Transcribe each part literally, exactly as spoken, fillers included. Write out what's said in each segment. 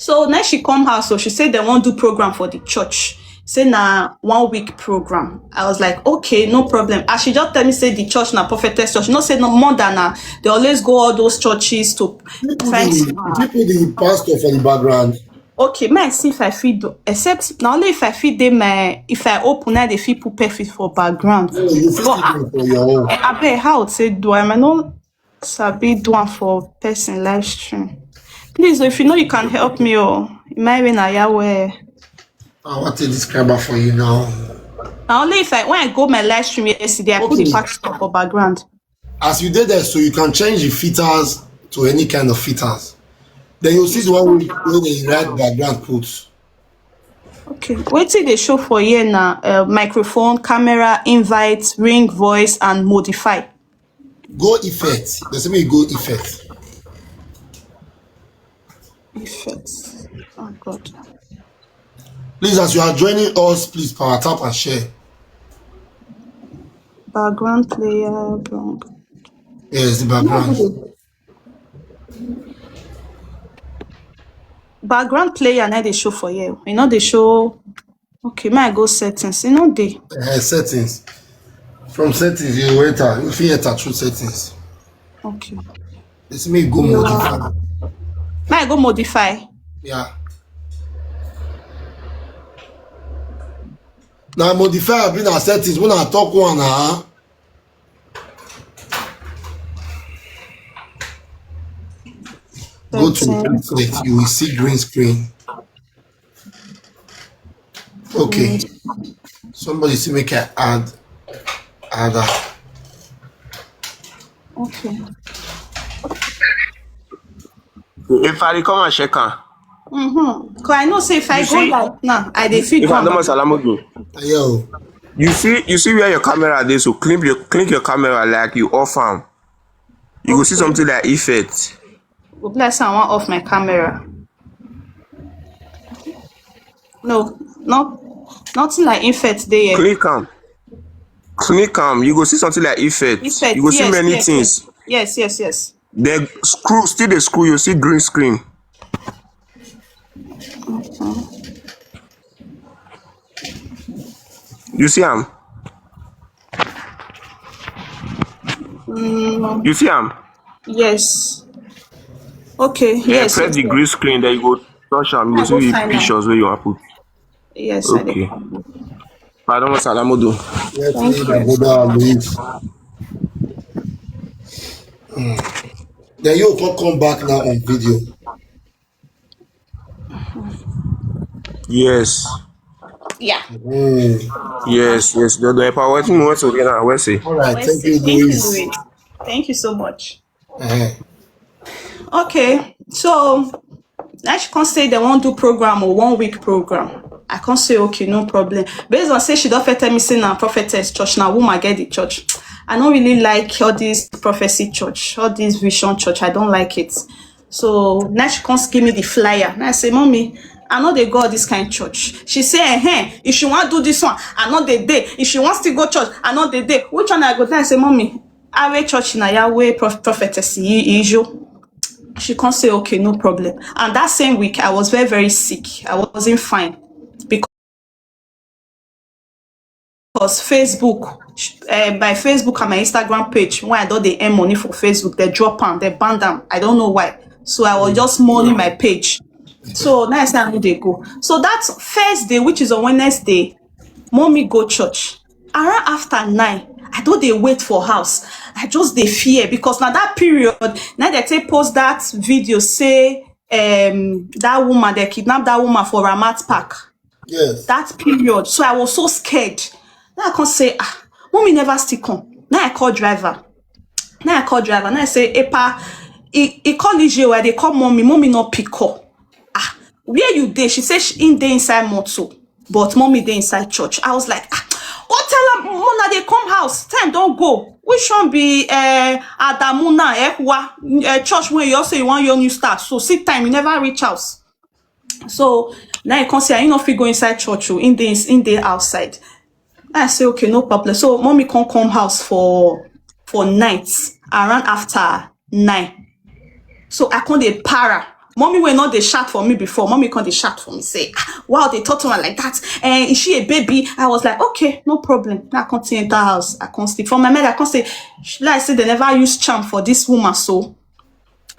So now she come house, so she said they wan do program for the church. Say na one week program. I was like, okay, no problem. As she just tell me say the church na prophetess church, you know say no more than na they always go all those churches to People, the, people, the pastor for the background. Okay, may I see if I fit do, except na only if I fit dey my, if I open, na dey fit put perfect for background. Oh, you fit But do it for your own. I abeg, how to say do I might not sabi do am for person live stream. Please, if you know you can help me, oh, in my way na Yahweh. I want to describe her for you now. Na only if I, when I go my live stream yesterday, I put the Okay. pastor for background. As you did there, so you can change the filters to any kind of filters. Then you see the one wey wey dey write background put. Okay, wetin dey show for here na uh, microphone, camera, invite, ring, voice, and modify. Go effect. They say me go effect. Effects. Oh God. Please, as you are joining us, please power tap and share. Background player, blank. Yes, the background. Background player na dey show for here. You know they show. Okay, may I go settings? You know they. Uh, settings. From settings, you enter. You fit enter through settings. Okay. It's me go modify. May I go modify? Yeah. Now modify have been our settings. When I talk one, huh? Go to Settings. effect, you will see green screen. Okay. Somebody say make I add add that. Okay. If I dey come and check am. Mm-hmm. Cause I know say if I You go see, like now, I dey feel if I come. Adama Salamudu, Yo, you see, you see where your camera dey, so click your click your camera like you off am. You go see something like effect. Go bless, I want off my camera. No, no, nothing like effect there. Click am. Click am. You go see something like effect. Effect, You go see yes, many yes, things. Yes, yes, yes. Then scroll, still the scroll, you see green screen. Okay. You see am? Mm, You see am? yes. Okay. Yeah, Yes. press Yes, the yes. Green screen, then you go touch am. You I go see go the find am. Pictures where you want put. Yes. I dey Okay. come. Pardon, Salamudu. let's Thank see my you. brother Alois. Mm. Then you can come back now on video. Yes. Yeah. Mm. Yes, yes. The, the power thing went again. I will say. All right, Well, thank you, thank you, Louise. Louis. Thank you so much. Eh. Okay, so now she can't say they won't do program or one week program. I can't say okay, no problem. Based on say she don't fit tell me say na prophetess church, na woman get the church. I don't really like all this prophecy church, all this vision church. I don't like it. So now she can't give me the flyer. Now I say, mommy, I know they go all this kind of church. She say, hey, if she want do this one, I know they day. If she wants to go church, I know they day. Which one I go? Then I say, mommy, I wear church in Yahweh prof- prophetess usual. She can't say okay, no problem. And that same week, I was very, very sick. I wasn't fine because Facebook, uh, my Facebook and my Instagram page, when I don't they earn money for Facebook, they drop them, they ban them. I don't know why. So I was just mourning my page. So now it's time they go. So that first day, which is on Wednesday, mommy go church. Around after nine, I don't they wait for house. I just they fear because now that period, now they take post that video say um that woman they kidnapped that woman for Ramat Park. Yes. That period, so I was so scared. Now I can't say ah, mommy never still come. Now I call driver. Now I call driver. Now I say, Epa, he, he call Ije where they call mommy. Mommy not pick up. Ah, where you dey? She said she in there inside motor, but mommy dey inside church. I was like, ah, go tell her, Mona they come house. Time don't go. Which one be uh, Adamu now? Eh, wa, uh, church when you also you want your new start. So see time, you never reach house. So now you can't say I no fit go inside church. Oh, in the in the outside. I say okay, no problem. So mommy can't come house for for night around after nine. So I can't dey para. Mommy wey no dey shout for me before, mommy come dey shout for me, say, "Ah, wow, they talk to her like that. Eh, is she a baby?" I was like, "Okay, no problem." Now I come enter house, I come sleep. For my mind, I come say, "Sh-, like say they never use charm for this woman." So,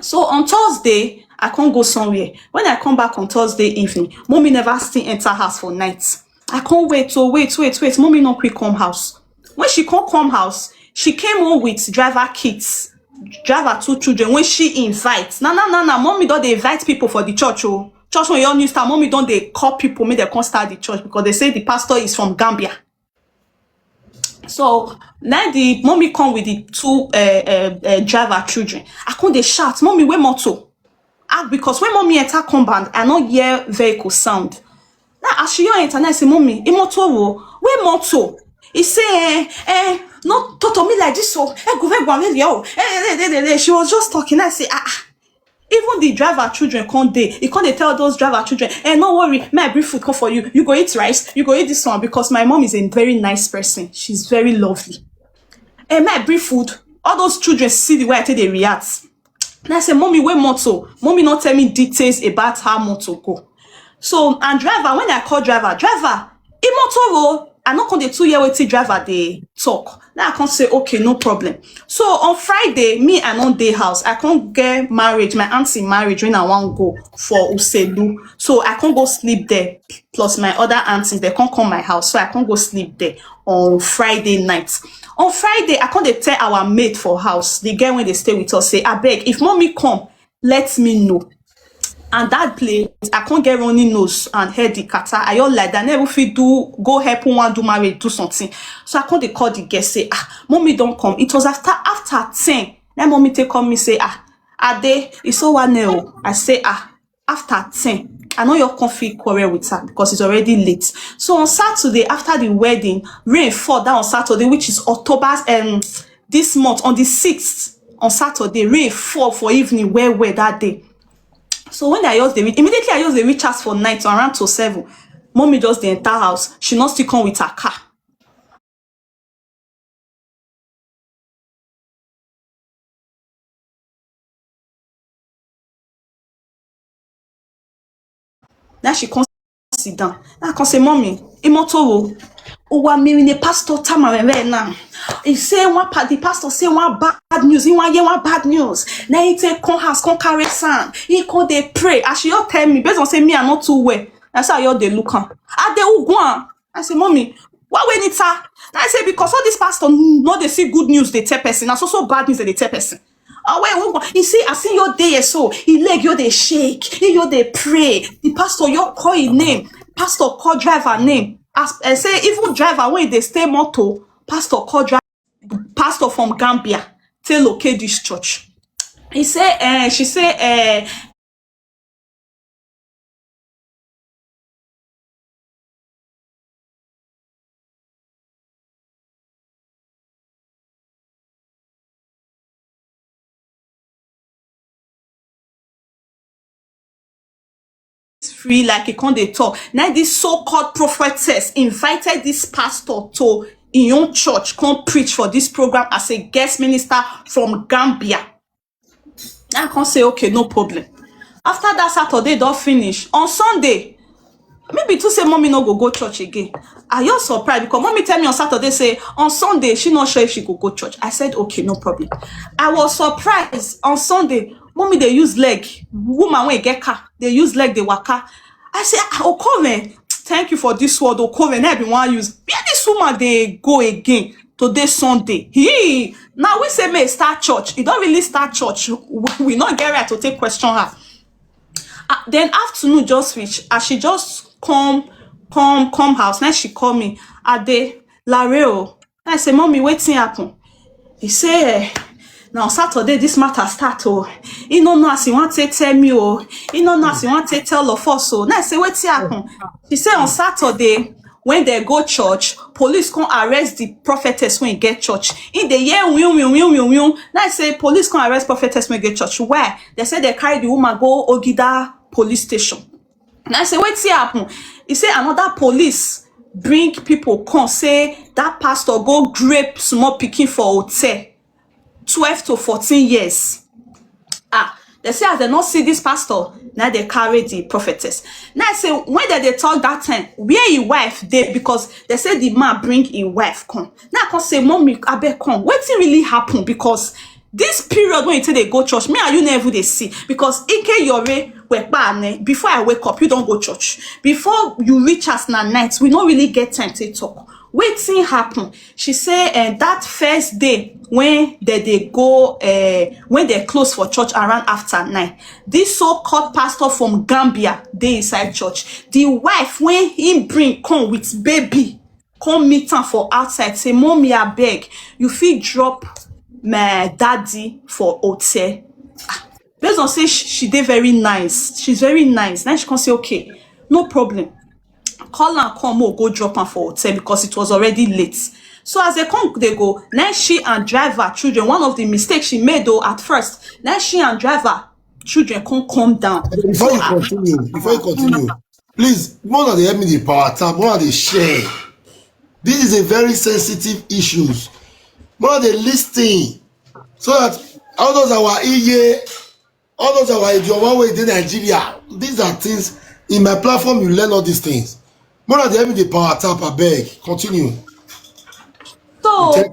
so on Thursday, I can't go somewhere. When I come back on Thursday evening, mommy never still enter house for night. I can't wait, oh, wait, wait, wait. Mommy no quick come house. When she come come house, she came home with driver kids, driver two children when she invite. Na na na na, mommy don dey invite people for the church. Oh, church when you new start, mommy don dey call people make they come start the church because they say the pastor is from Gambia. So now the mommy come with the two uh, uh, uh, driver children. I come dey shout, "Mommy, where motor?" Ah, because when mommy enter compound, I no hear vehicle sound. Now as she enter, now I say, "Mommy, e motor wo? Where motor?" He say, "Eh, eh, no talk to me like this, so eh, go, go, go, oh." Eh, eh, eh, eh, eh. She was just talking. I say, "Ah, ah." Even the driver children come dey. He come dey tell those driver children, "Eh, no worry, may I bring food come for you. You go eat rice, you go eat this one," because my mom is a very nice person. She's very lovely. "Eh, may I bring food?" All those children see the way I take dey react. And I say, "Mommy, where motor?" Mommy not tell me details about how motor go. So, and driver, when I call driver, "Driver, e motor o." I no come dey too hear wetin driver dey talk. Now I come say, "Okay, no problem." So on Friday, me I no dey house. I come get marriage, my auntie marriage when I wan go for Uselu. So I come go sleep there. Plus my other aunties, they come come my house. So I come go sleep there on Friday night. On Friday, I come dey tell our maid for house, the girl when they stay with us, say, "Abeg, if mommy come, let me know." And that place, I can't get running nose and headache, catarrh. I all like that. I never fit do, go help one do marriage, do something. So I can't dey call the girl, say, "Ah, mommy don't come." It was after after ten. Then mommy take call me, say, "Ah, Ade, it's so one now." I say, "Ah, after ten." I know your coffee quarrel with her because it's already late. So on Saturday, after the wedding, rain fall down on Saturday, which is October, um, this month, on the sixth, on Saturday, rain fall for evening, well, well that day. So when I just dey reach, immediately I just dey reach house for night, so around to seven. Mommy just dey enter house. She not still come with her car. Now she come sit down. Now I come say, "Mommy, imoto wo? Uwa mi ni pastor tama wewe na." He say one pa-, the pastor say one bad news. He wan hear one bad news. Now he take come house, come carry sand. He come dey pray. As she all tell me, based on say me I not too well. That's how you all dey look am. I dey ugwan. I say, "Mommy, why we need her?" I say, "Because all this pastor no dey see good news, they tell person. Na so so bad news they tell person." Oh, wait, wait, wait. You see, I see your day so. He leg, your day shake. He, your day pray. The pastor, your call his name. Pastor call driver name. As I say, even driver when they stay motor, pastor call driver. Pastor from Gambia, take locate this church. He say, eh, she say, eh, free, like he come dey talk. Now this so-called prophetess invited this pastor to his own church, come preach for this program as a guest minister from Gambia. I come say, "Okay, no problem." After that Saturday don't finish, on Sunday, maybe to say mommy no go go church again. I was surprised because mommy tell me on Saturday say on Sunday she not sure if she could go church. I said, "Okay, no problem." I was surprised on Sunday. Mommy they use leg. Woman when get car, they use leg, they waka. I say, "Ah, Okove, thank you for this word, Okove." Now I be one use. Where this woman they go again today Sunday? He now we say may start church. He don't really start church. We, we not get right to take question her. Uh, then afternoon just reach. As she just come, come, come house, now she call me. Ade, Lareo. I say, "Mommy, wetin happen?" He say, eh, "Now Saturday this matter start. Oh, he no know as he want to tell me. Oh, he no know as he want to tell of us. So now I say, wetin happen?" She say on Saturday when they go church, police come arrest the prophetess when get church. In the year, win, win, win, win, win. Now I say police come arrest prophetess when get church. Why? They say they carry the woman go Ogida police station. And I say, "Wetin happen?" He say another police bring people come say that pastor go grape small pikin for hotel, twelve to fourteen years. Ah, They say as they not see this pastor, now they carry the prophetess. Now I say, when they, they talk that time, where his wife dey, because they say the man bring his wife come. Now I come say, "Mommy, abeg come. Wetin really happen?" Because this period when you take dey go church, me and you never dey see. Because Ike Yore, we pa ne, before I wake up, you don't go church. Before you reach us na night, we no really get time to talk. Wetin happen? She say, eh, that first day when they dey go, eh, when they close for church around after nine, this so-called pastor from Gambia dey inside church. The wife when him bring come with baby, come meet am for outside, say, "Mommy, abeg, you fit drop my daddy for hotel." Ah, based on say she, she dey very nice, she's very nice. Now she come say, "Okay, no problem." Call am come, oh, go drop am for hotel because it was already late. So as they come, they go. Now she and driver children, one of the mistakes she made though at first, now she and driver children come come down. Before you continue, before you continue, please, one of the help me the power tap, one of the share. This is a very sensitive issues. One of the listing, so that all those our E A, all those our Ijo one way in Nigeria, these are things in my platform. You learn all these things. One of the help me the power tap. I beg, continue. So, so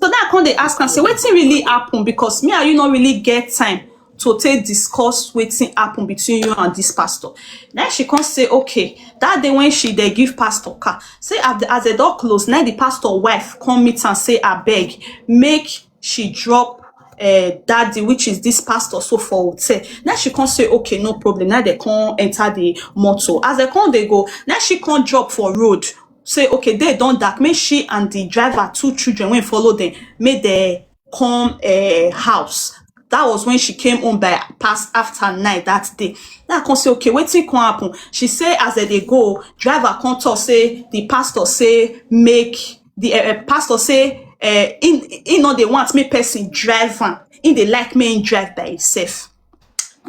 now I come dey ask am say, "Wetin really happen?" Because me and you no really get time to take discuss wetin happen between you and this pastor. Now she come say, "Okay, that day when she dey give pastor car, say as the, as the door close, now the pastor wife come meet and say, abeg, make she drop, uh, daddy, which is this pastor, so for hotel." Now she come say, "Okay, no problem." Now they come enter the motor. As they come, they go. Now she come drop for road. Say, okay, they don't dark. Make she and the driver, two children, when follow them, make they come, uh, house. That was when she came home by past after night that day. Now I come say, "Okay, wetin come happen?" She say as they dey go, driver come talk say the pastor say make the, uh, uh, pastor say, uh, he, he no dey want make person drive am. He dey like make him drive by himself.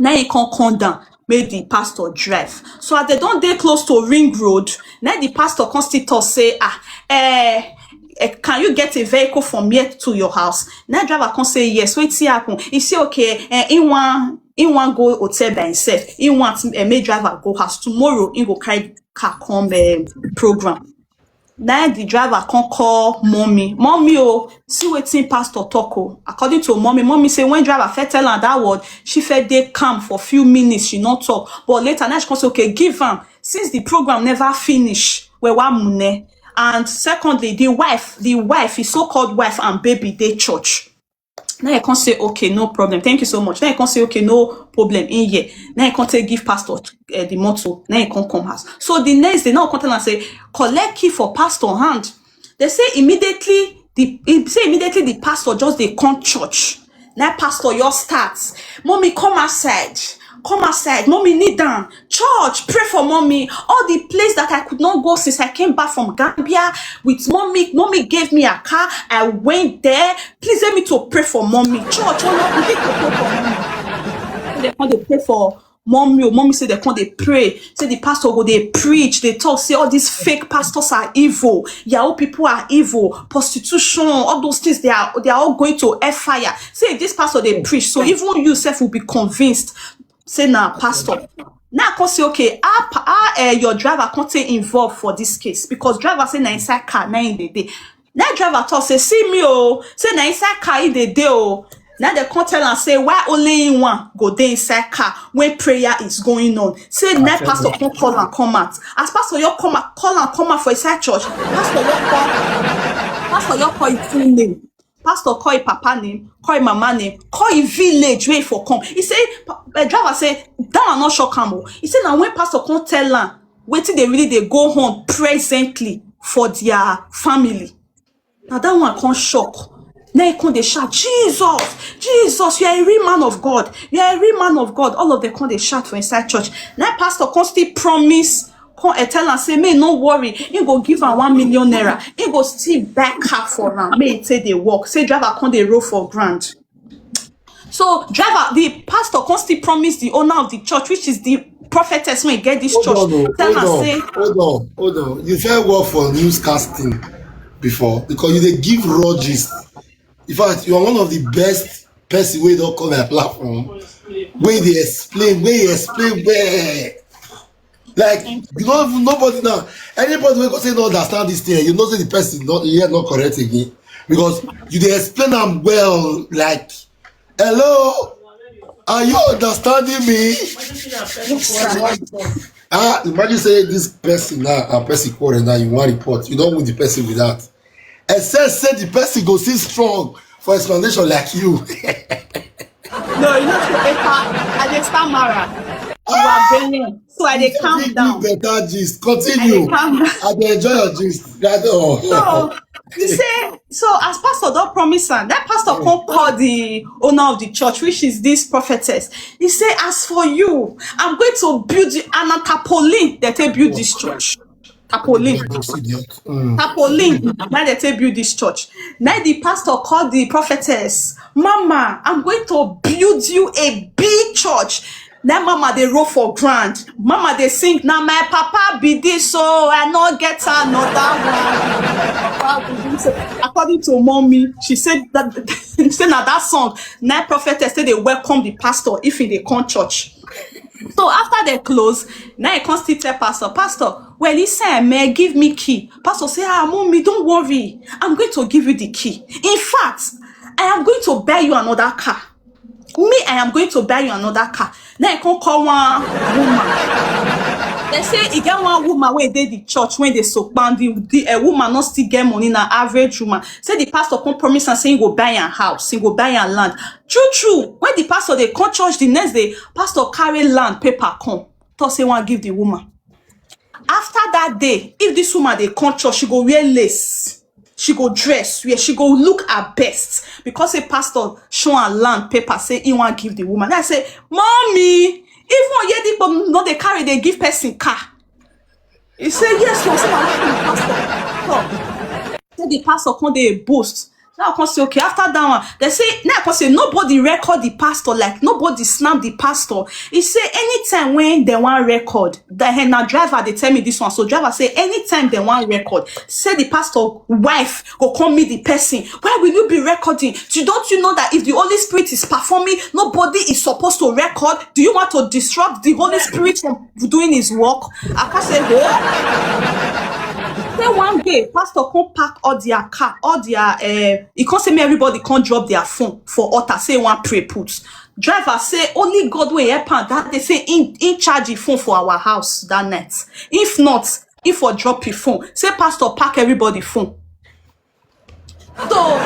Now he come come down, make the pastor drive. So as they don't dey close to Ring Road, now the pastor come still talk say, "Ah, eh, eh, can you get a vehicle from here to your house?" Now driver come say, "Yes." Wetin happen? He say, "Okay, eh, he wan, he wan go hotel by himself. He want, eh, make driver go house. Tomorrow he go carry car come, eh, program." Now the driver come call mommy. "Mommy, oh, see wetin pastor talk, oh." According to mommy, mommy say when driver first tell am that word, she first dey calm for few minutes, she no talk. But later now she come say, "Okay, give am. Since the program never finish, we wa mune." And secondly, the wife, the wife, his so-called wife and baby dey church. Now I come say, "Okay, no problem. Thank you so much." Now I come say, "Okay, no problem in here." Now I come take give pastor, uh, the motor. Now I come come house. So the next day, now I come tell am say, "Collect key for pastor hand." They say immediately the, he say immediately the pastor just dey come church. Now pastor, your start. "Mommy, come outside. Come outside. Mommy, kneel down. Church, pray for mommy. All the place that I could not go since I came back from Gambia with mommy. Mommy gave me a car. I went there. Please help me to pray for mommy. Church, oh, no, we need to pray for mommy." They come dey pray for mommy. Oh, mommy say they come dey pray. Say the pastor go dey preach. They talk say all these fake pastors are evil. Yahoo people are evil. Prostitution, all those things, they are, they are all going to hellfire. Say if this pastor dey preach, so even you sef will be convinced. Say na pastor. Now I come say, "Okay, how, pa- how, uh, your driver come take involved for this case?" Because driver say na inside car na him dey dey. Now driver talk say, "See me, oh, say na inside car he dey dey, oh." Now they come tell am say why only him one go dey inside car when prayer is going on. Say now pastor come call am come out. As pastor, you come out, call am come out for inside church. Pastor, you call, pastor, you call his full name. Pastor call his papa name, call his mama name, call his village where he for come. He say, pa- eh, driver say, that one not shock am, oh. He say now when pastor come tell am wetin they really dey go on presently for their family. Now that one come shock. Now he come dey shout, "Jesus, Jesus, you are a real man of God. You are a real man of God." All of them come dey shout for inside church. Now pastor come still promise, come, eh, tell am say, "May no worry. He go give am one million naira. He go still buy car for am. May he take the work." Say driver come dey roll for ground. So driver, the pastor come still promise the owner of the church, which is the prophetess when get this church, tell am say, Hold on, hold on. You fair work for newscasting before because you dey give raw gist. In fact, you are one of the best person wey don come my platform. Wey dey explain, wey dey explain well. Like, you know, nobody now, anybody wey go say no understand this thing, you know say the person not, here not correct again. Because you dey explain am well, like, "Hello, are you understanding me?" Ah, imagine say this person now, a person quarrel now, you wan report, you don win the person with that. Except say the person go still strong for explanation like you. No, you know, say, Epa, I dey stammer. You are brilliant. So I dey calm Give me down. Better gist. I dey Continue. Calm down. I dey enjoy your gist. That's all. So you say, so as pastor don promise am, that pastor come call the owner of the church, which is this prophetess. He say, "As for you, I'm going to build you an tarpaulin that they build this church." Tarpaulin. Those idiots. Mm. Tarpaulin. Now they take build this church. Now the pastor called the prophetess, "Mama, I'm going to build you a big church." Now mama dey roll for ground. Mama dey sing, "Now my papa be this, so I no get another one." Papa be this. So, according to mommy, she said that she said na that song. Now prophetess say they welcome the pastor if he dey come church. So after they close, now he come still tell pastor, "Pastor, well, he say, may give me key." Pastor say, "Ah, mommy, don't worry. I'm going to give you the key. In fact, I am going to buy you another car. Me, I am going to buy you another car." Now he come call one woman. They say he get one woman wey dey the church when they so pound the, the uh, woman not still get money na average woman. Say the pastor come promise and say he go buy a house, he go buy a land. True, true. When the pastor they come church the next day, pastor carry land paper come. Talk say one give the woman. After that day, if this woman they come church, she go wear lace. She go dress where she go look her best because a pastor show her land paper say he want give the woman. I say, "Mommy, even Oyedipo no dey carry dey give person car." He say, "Yes, no, say I want the pastor." So, say the pastor come dey boast. Now I come say, "Okay, after that one," they say, now I come say, nobody record the pastor, like nobody snap the pastor. He say, anytime when they want record, the na driver they tell me this one. So driver say, anytime they want record, say the pastor wife go come meet the person. "Why will you be recording? You don't you know that if the Holy Spirit is performing, nobody is supposed to record? Do you want to disrupt the Holy Spirit from doing his work?" I can say, "Oh." Say one day, pastor come pack all their car, all their uh, he can't say me everybody can't drop their phone for altar. Say one pray put. Driver say only God will help am that they say in in charge the phone for our house that night. If not, if for drop your phone, say pastor pack everybody phone. So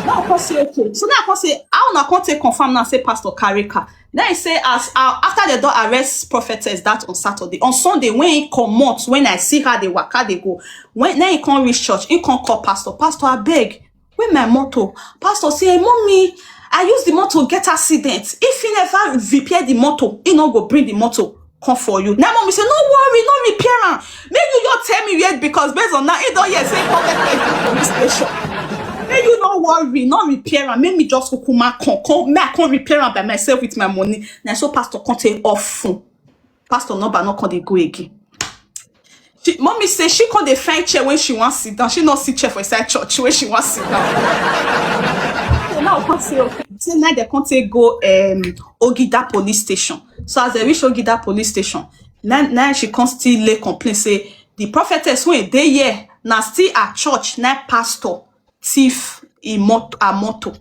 now I come say, okay. So now I come say, how una come take confirm now say pastor carry car? Then he say as uh, after they don't arrest prophetess that on Saturday, on Sunday when he come out, when I see her they waka they go, when then he come reach church, he come call pastor. "Pastor, I beg, where my motor?" Pastor say, "Hey, mommy, I use the motor get accident. If he never repair the motor, he no go bring the motor come for you." Now mommy say, "No worry, no repair am. Make you your tell me yet because based on that, he don't yet say come get me police station. Make you no worry, no repair am. Make me just kukuma come, come, make I come repair am by myself with my money." Now so pastor come take off phone. Pastor number not come dey go again. She, mommy say she come dey find chair when she wants sit down. She not sit chair for inside church when she wants sit down. So now come say okay. Say now they come take go um Ogida police station. So as they reach Ogida police station, now, now she come still lay complain say the prophetess when they here now still at church now pastor thief in mot a motor.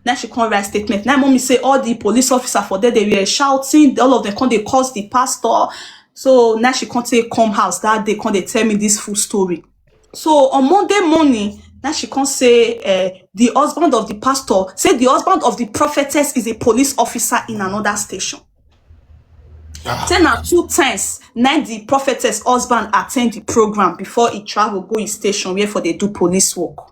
Now she come write statement. Now mommy say all the police officer for there they were shouting. All of them come they cause the pastor. So now she come take come house that day come they tell me this full story. So on Monday morning, now she come say uh, the husband of the pastor say the husband of the prophetess is a police officer in another station. Say na two times na the prophetess husband attend the program before he travel go his station where for they do police work.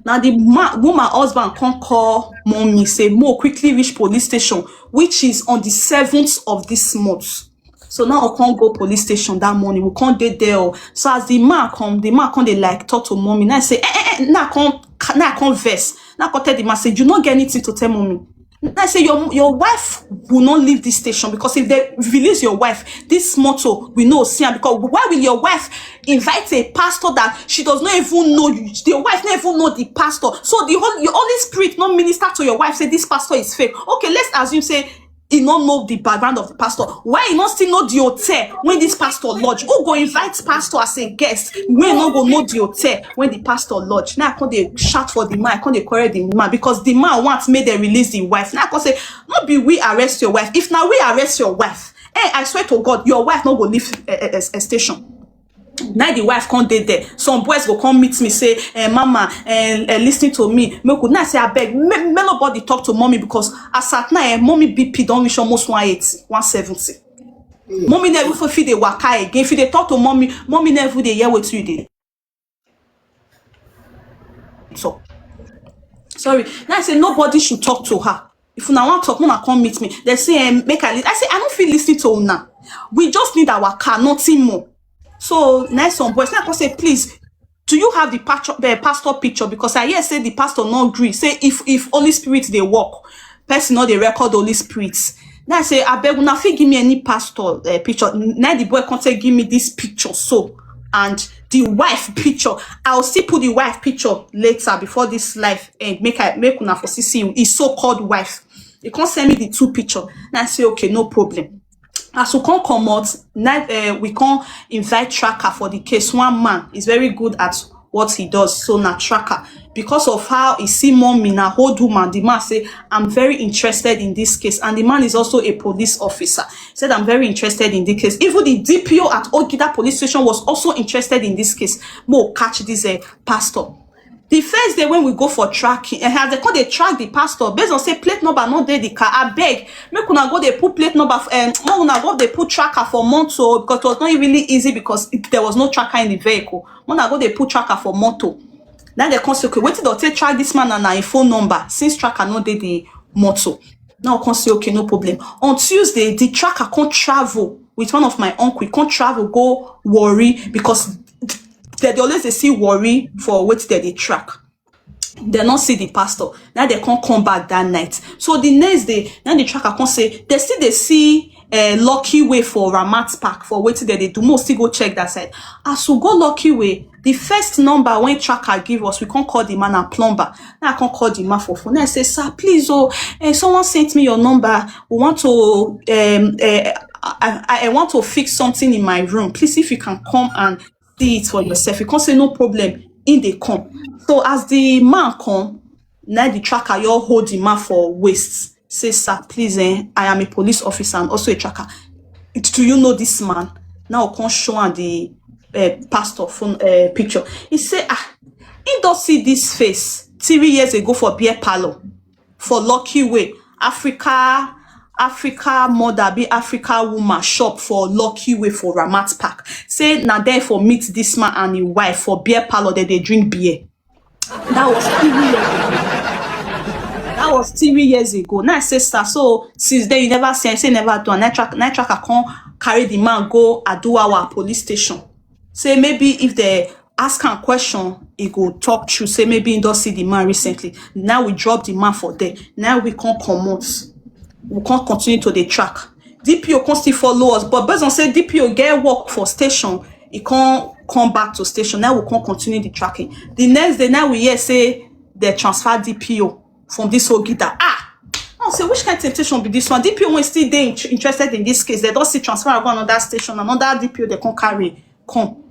Now the ma- woman husband come call mommy say mo quickly reach police station, which is on the seventh of this month. So now I can't go police station that morning. We can't dey there. Oh. So as the man come, the man come they like talk to mommy. Now I say, eh, eh, eh, now I can't, now I can't verse. Now I can't tell the man say you not get anything to tell mommy. I say your your wife will not leave this station, because if they release your wife, this motor we know see am. Because why will your wife invite a pastor that she does not even know you? The wife not even know the pastor. So the whole your Holy Spirit not minister to your wife say this pastor is fake. Okay, let's assume say he not know the background of the pastor. Why he not still know the hotel when this pastor lodge? Who go invite pastor as a guest when no go know the hotel when the pastor lodge? Now I come dey shout for the man, I come dey quarrel the man, because the man want make they release the wife. Now I come say, not be we arrest your wife. If now we arrest your wife, eh, I swear to God, your wife not go leave a, a, a station. Now the wife can't dey there. Some boys go come meet me, say, eh, "Mama, eh, eh, listen to me." Make we now say, "I beg, may, may nobody talk to mommy," because as at now, eh, mommy B P don't reach almost one eighty, one seventy. Mommy never even feel the waka again. If you dey talk to mommy, mommy never dey hear what you dey. So, sorry. Now I say nobody should talk to her. If una want talk, una come meet me. They say, eh, "Make I." Li-, I say, "I don't feel listening to una. We just need our car, nothing more." So now some boys now come say, "Please, do you have the pastor, the pastor picture?" Because I hear say the pastor not agree. Say if if Holy Spirit they work, person not they record Holy Spirit. Now I say, "I beg una fit give me any pastor uh, picture." Now the boy come say, "Give me this picture so, and the wife picture. I'll still put the wife picture later before this life end. Make I make una for see see his so-called wife." He come send me the two picture. Now I say, "Okay, no problem." As we come comot, now uh, we come invite tracker for the case. One man is very good at what he does, so na tracker. Because of how he see mommy na old woman, the man say, "I'm very interested in this case," and the man is also a police officer. He said, "I'm very interested in this case." Even the D P O at Ogida police station was also interested in this case. Mo catch this uh, pastor. The first day when we go for tracking, and as they come dey track the pastor, based on say plate number not dey the car, I beg, make una go dey put plate number, um, make una go dey put tracker for motor, because it was not really easy because it, there was no tracker in the vehicle. Make una go dey put tracker for motor. Now they come say, "Okay, wetin dey take track this man and na him phone number, since tracker not dey the motor." Now come say, "Okay, no problem." On Tuesday, the tracker come travel with one of my uncle. He come travel go Warri because they dey always dey see Warri for wetin they dey track. They not see the pastor. Now they can't come back that night. So the next day, now the tracker come say they still they see uh, Lucky Way for Ramat Park for wetin they dey do. Most still go check that side. As we go Lucky Way, the first number when tracker give us, we can't call the man a plumber. Now I can't call the man for phone. I say, "Sir, please, oh, eh, someone sent me your number. We want to, um, eh, I, I, I want to fix something in my room. Please, if you can come and see it for yourself." You can't say, "No problem." In they come. So as the man come, now the tracker you hold the man for waist. Say, "Sir, please, eh, I am a police officer and also a tracker. Do you know this man?" Now come show am the uh, pastor phone uh, picture. He say, "Ah, he don't see this face three years ago for beer parlor for Lucky Way, Africa, Africa mother be Africa woman shop for Lucky Way for Ramat Park." Say now there for meet this man and his wife for beer parlor that they drink beer. That was three years ago. That was three years ago. Now I say, "Sir, so since then you never say, I say never do." And night track, night tracker come carry the man go Aduwawa police station. Say maybe if they ask him question, he go talk true. Say maybe he don't see the man recently. Now we drop the man for there. Now we can't come out. We can't continue to the track. D P O can still follow us, but based on say D P O get work for station, he can't come back to station. Now we can't continue the tracking. The next day, now we hear say they transfer D P O from this whole guitar. Ah, I say which kind of temptation be this one? D P O when still they interested in this case, they don't see transfer go another station, another D P O they can't carry come.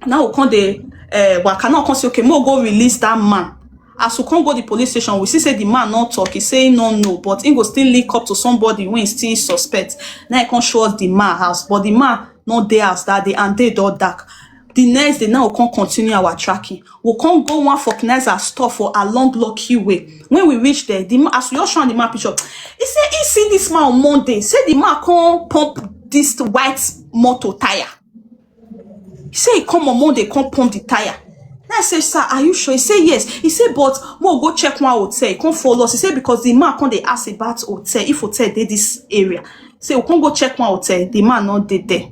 Now we come dey uh, waka now come say, "Okay, make we go release that man." As we come go the police station, we see say the man not talk. He say he no know, but he go still link up to somebody when he still suspect. Now he come show us the man house, but the man not dey house that day and day door dark. The next day now we come continue our tracking. We come go one vulcanizer store for along Lucky Way. When we reach there, the man, as we all show the man picture, he say he see this man on Monday. Say the man come pump this white motor tire. He say he come on Monday, come pump the tire. Now I say, "Sir, are you sure?" He say, "Yes." He say, "But we go check one hotel." He come follow us. He say because the man come dey ask about hotel, if hotel dey this area. Say we come go check one hotel. The man not dey there.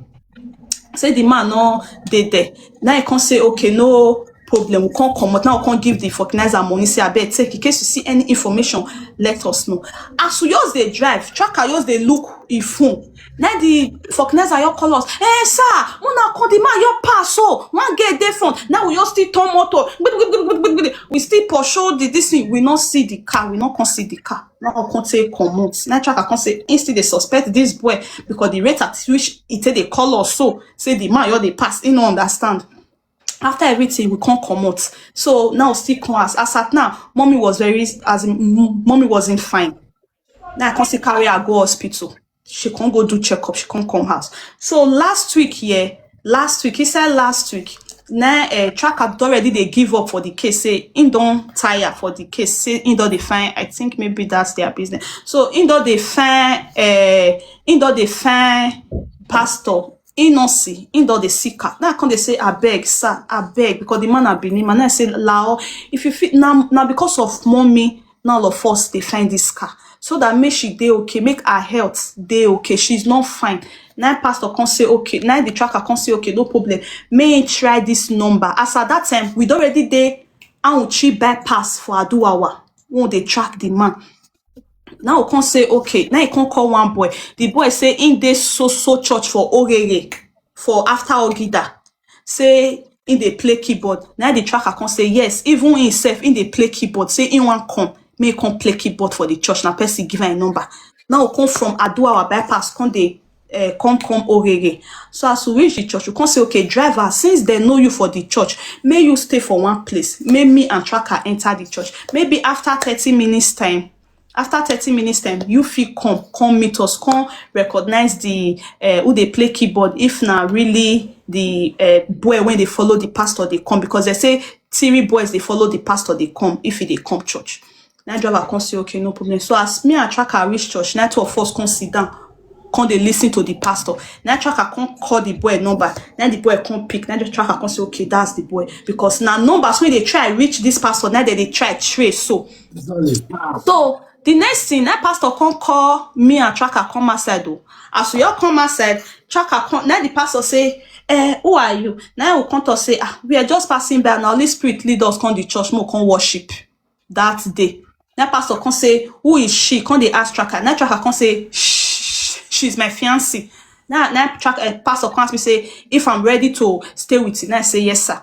Say the man not dey there. Now he come say, "Okay, no problem. We can't come out now, we can't give the vulcanizer money. Say, I bet take in case you see any information, let us know. As we just dey drive, tracker just dey look e phone. Now the vulcanizer your call us. Hey, sir, una come the man your pass so one get dey front. Now we just still turn motor. Gbi, gbi, gbi, gbi, gbi, gbi. We still pursue the this thing. We not see the car. We not come see the car. Now we can't say comot. Now tracker can't say instead they suspect this boy because the rate at which it take they call us so say the man you they pass. He no understand. After everything we can't comot. So now still come as as at now, mommy was very as in, m- mommy wasn't fine. Now I can't see carry her go hospital. She can't go do checkup. She can't come house. So last week, yeah, last week he said last week. Now uh, tracker already they give up for the case. Say he don't tire for the case. Say he don't define. I think maybe that's their business. So he don't define. Uh, he don't define pastor. He no see. He don't the seeker. Now I come they say I beg, sir, I beg because the man have been him. And I say, Lao, if you fit now, now because of mommy, now all of us they find this car so that make she dey okay, make her health dey okay. She's not fine. Now pastor can't say okay. Now the tracker can't say okay, no problem. May he try this number. As at that time, we don't already dey Auchi bypass for Aduwawa. When they track the man. Now we can't say okay. Now he can't call one boy. The boy say in this so so church for Orere for after Ogida. Say in they play keyboard. Now the tracker can't say yes. Even himself in they play keyboard. Say in one come, may come play keyboard for the church. Now person give her a number. Now we come from Aduwawa bypass. Come they uh, come come Orere. So as we reach the church, we can't say okay, driver. Since they know you for the church, may you stay for one place. May me and tracker enter the church. Maybe after thirty minutes time, after thirty minutes time, you feel come come meet us, come recognize the uh, who they play keyboard. If now really the uh, boy when they follow the pastor they come because they say three boys they follow the pastor they come if they come church. Now driver come say okay, no problem. So as me and tracker reach church, now two of us come sit down, come they listen to the pastor. Now tracker come call the boy number. Now the boy come pick. Now the tracker come say okay, that's the boy because now numbers when they try reach this pastor, now they, they try trace. So so the next thing, that pastor come call me and tracker come outside though. As we all come outside, tracker come. Now the pastor say, eh, who are you? Now we come to say, ah, we are just passing by. Now Holy Spirit lead us come the church, more come worship that day. Now pastor come say, who is she? Come they ask tracker. Now tracker come say, shh, she's my fiancée. Now now track uh, pastor come ask me say if I'm ready to stay with you. Now I say yes, sir.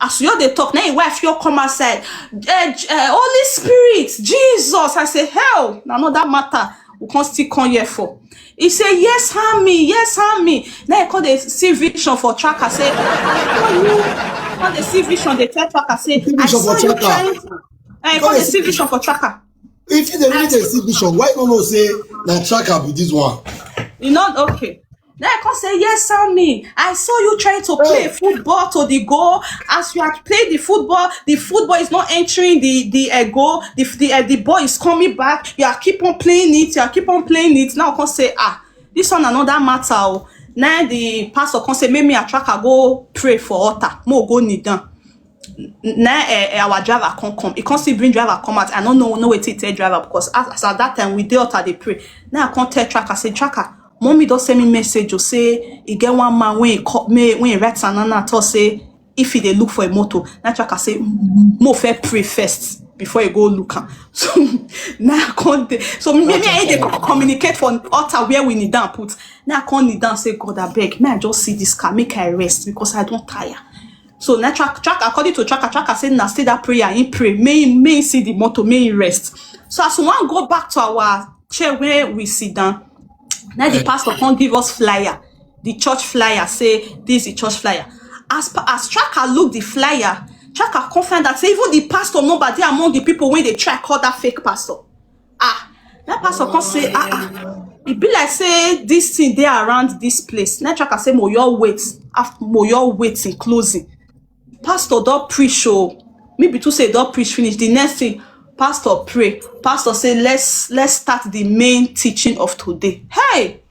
As you dey talk, now your wife you come outside. Uh, uh, Holy Spirit, Jesus. I say hell, na another matter. We can't still come here for. He say yes, harm me, yes, harm me. Now I call the see vision for tracker. Say, oh, you, call the see vision. They tell tracker say, I saw you trying. I call the see vision for tracker. If you dey really dey see vision, why you no know say na tracker be this one? You not okay. Then I come say, yes, Sammy, I saw you trying to play football to the goal. As you are playing the football, the football is not entering the the uh, goal. The the, uh, the ball is coming back. You are keep on playing it. You are keep on playing it. Now I come say, ah, this one another matter. Oh. Now the pastor come say, make me a tracker go pray for altar. Mo go kneel down. Now eh, eh, our driver can't come. He can't still bring driver come out. I don't know no way to tell driver because as, as at that time we dey altar dey pray. Now I can't tell tracker say tracker. Mommy don't send me message or say he get one man when he call me when he writes an anna to say if he dey look for a motor. Now tracker say mo fair pray first before he go look am. So now I can't. Dey- So me me I dey co- communicate for altar where we need down put. Now I can't kneel down say God I beg. May I just see this car make I rest because I don't tire. So now track track according to tracker tracker say na say that prayer he pray may he may he see the motor may he rest. So as we wan go back to our chair where we sit down, now the pastor come give us flyer, the church flyer say this is the church flyer. As pa- as tracker look the flyer, tracker come find that say even the pastor number dey among the people wey dey try call that fake pastor. Ah, that pastor come say ah ah, e be like say this thing dey around this place. Na tracker say mo your wait, af- mo your wait in closing. Pastor don preach o. Me be too say don preach finish. The next thing, pastor pray. Pastor say let's let's start the main teaching of today. Hey,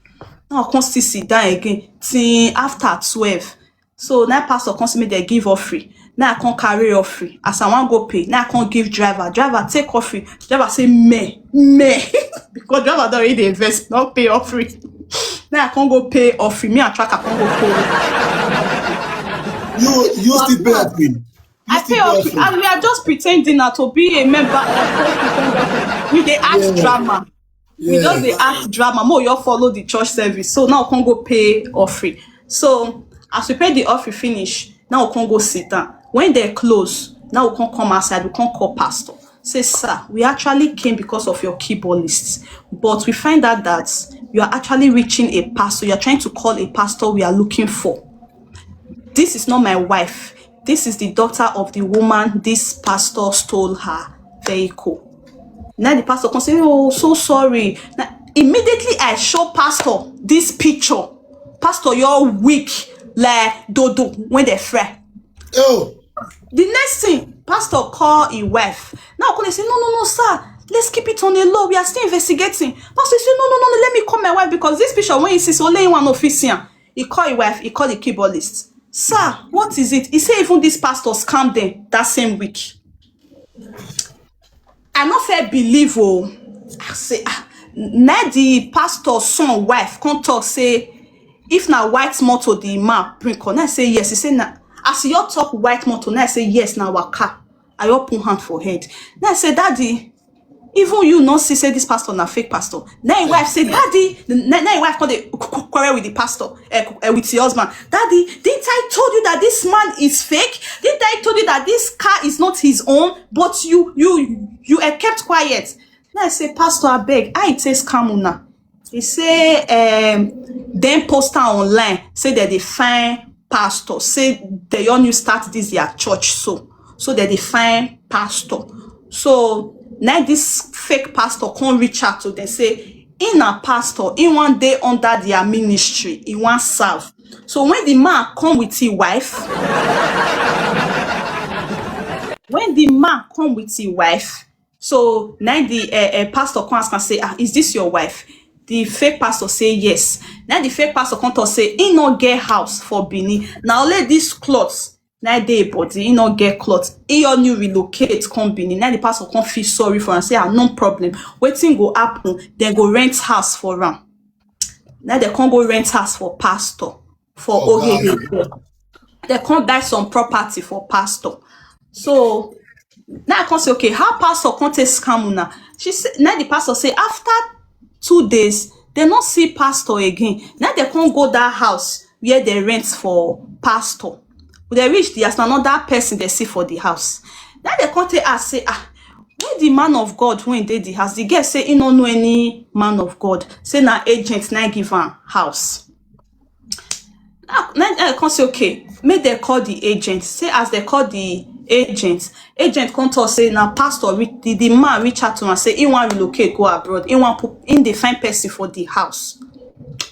now I come still sit down again till after twelve. So now pastor come say make dem give offering. Now I come carry offering. As I wan go pay, now I come give driver. Driver take offering. Driver say me, me. Because driver don already dey invest, no pay offering. Now I come go pay offering. Me and tracker come go pay. You you still pay offering. I pay offering. And we are just pretending now to be a member of Christ Pretenders. We dey act drama. We just dey act drama. Mo, you follow the church service. So now we come go pay offering. So as we pay the offering finish, now we come go sit down. When they close, now we come come outside. We come call pastor. Say, "Sir, we actually came because of your keyboard lists, but we find out that you are actually reaching a pastor. You are trying to call a pastor we are looking for. This is not my wife. This is the daughter of the woman this pastor stole her vehicle." Now the pastor come say, "Oh, so sorry." Now, immediately I show pastor this picture. Pastor, you're weak like dodo when they fry. Oh, The next thing, pastor call his wife. Now come dey say, "No, no, no, sir. Let's keep it on the low. We are still investigating." Pastor say, "No, no, no, no. Let me call my wife because this picture when he sees only one official." He call his wife. He call the keyboard list. "Sir, what is it?" He say, "Even this pastor scam them that same week." I no fit believe. Oh, I say, ah, na the pastor son wife come talk say, "If na white motor the man bring come." Na I say, "Yes." He say, "Na as you talk white motor." Na I say, "Yes, na our car." I all put hand for head. Na I say, "Daddy, even you no see say this pastor na fake pastor?" Na him wife say, "Daddy," na na him wife come dey qu- qu- quarrel with the pastor, uh, with the husband. "Daddy, didn't I told you that this man is fake? Didn't I told you that this car is not his own? But you you you uh, kept quiet." Na I say, "Pastor, abeg, how it take scam una?" He say, um, dem post am online, say dem dey find pastor, say dem all new start this their church, so so dem dey find pastor. So na this fake pastor come reach out to them, say he na pastor, he wan dey under their ministry, he wan serve. So when the man come with his wife, when the man come with his wife, so na the uh, uh, pastor come ask am say, "Ah, is this your wife?" The fake pastor say, "Yes." Na the fake pastor come talk say he no get house for Benin. Na only this cloth na dey body, he no get cloth. He only relocate come Benin. Na the pastor come feel sorry for am, say, "Ah, no problem. Wetin go happen? Dem go rent house for am." Na dem come go rent house for pastor for Ohe. Dem come buy some property for pastor. So na I come say, "Okay, how pastor come take scam una?" She say, na the pastor say after two days, dem no see pastor again. Na dem come go that house where dem rent for pastor. Dem reach the house, na another person dem see for the house. Na dem come take ask say, "Ah, where the man of God wey dey the house?" The girl say he no know any man of God. Say na agent na give am house. Na na I come say, "Okay, make dem call the agent." Say as dem call the agent, agent come talk say na pastor reach, the, the man reach out to am say he wan relocate go abroad. He wan put, he dey find person for the house.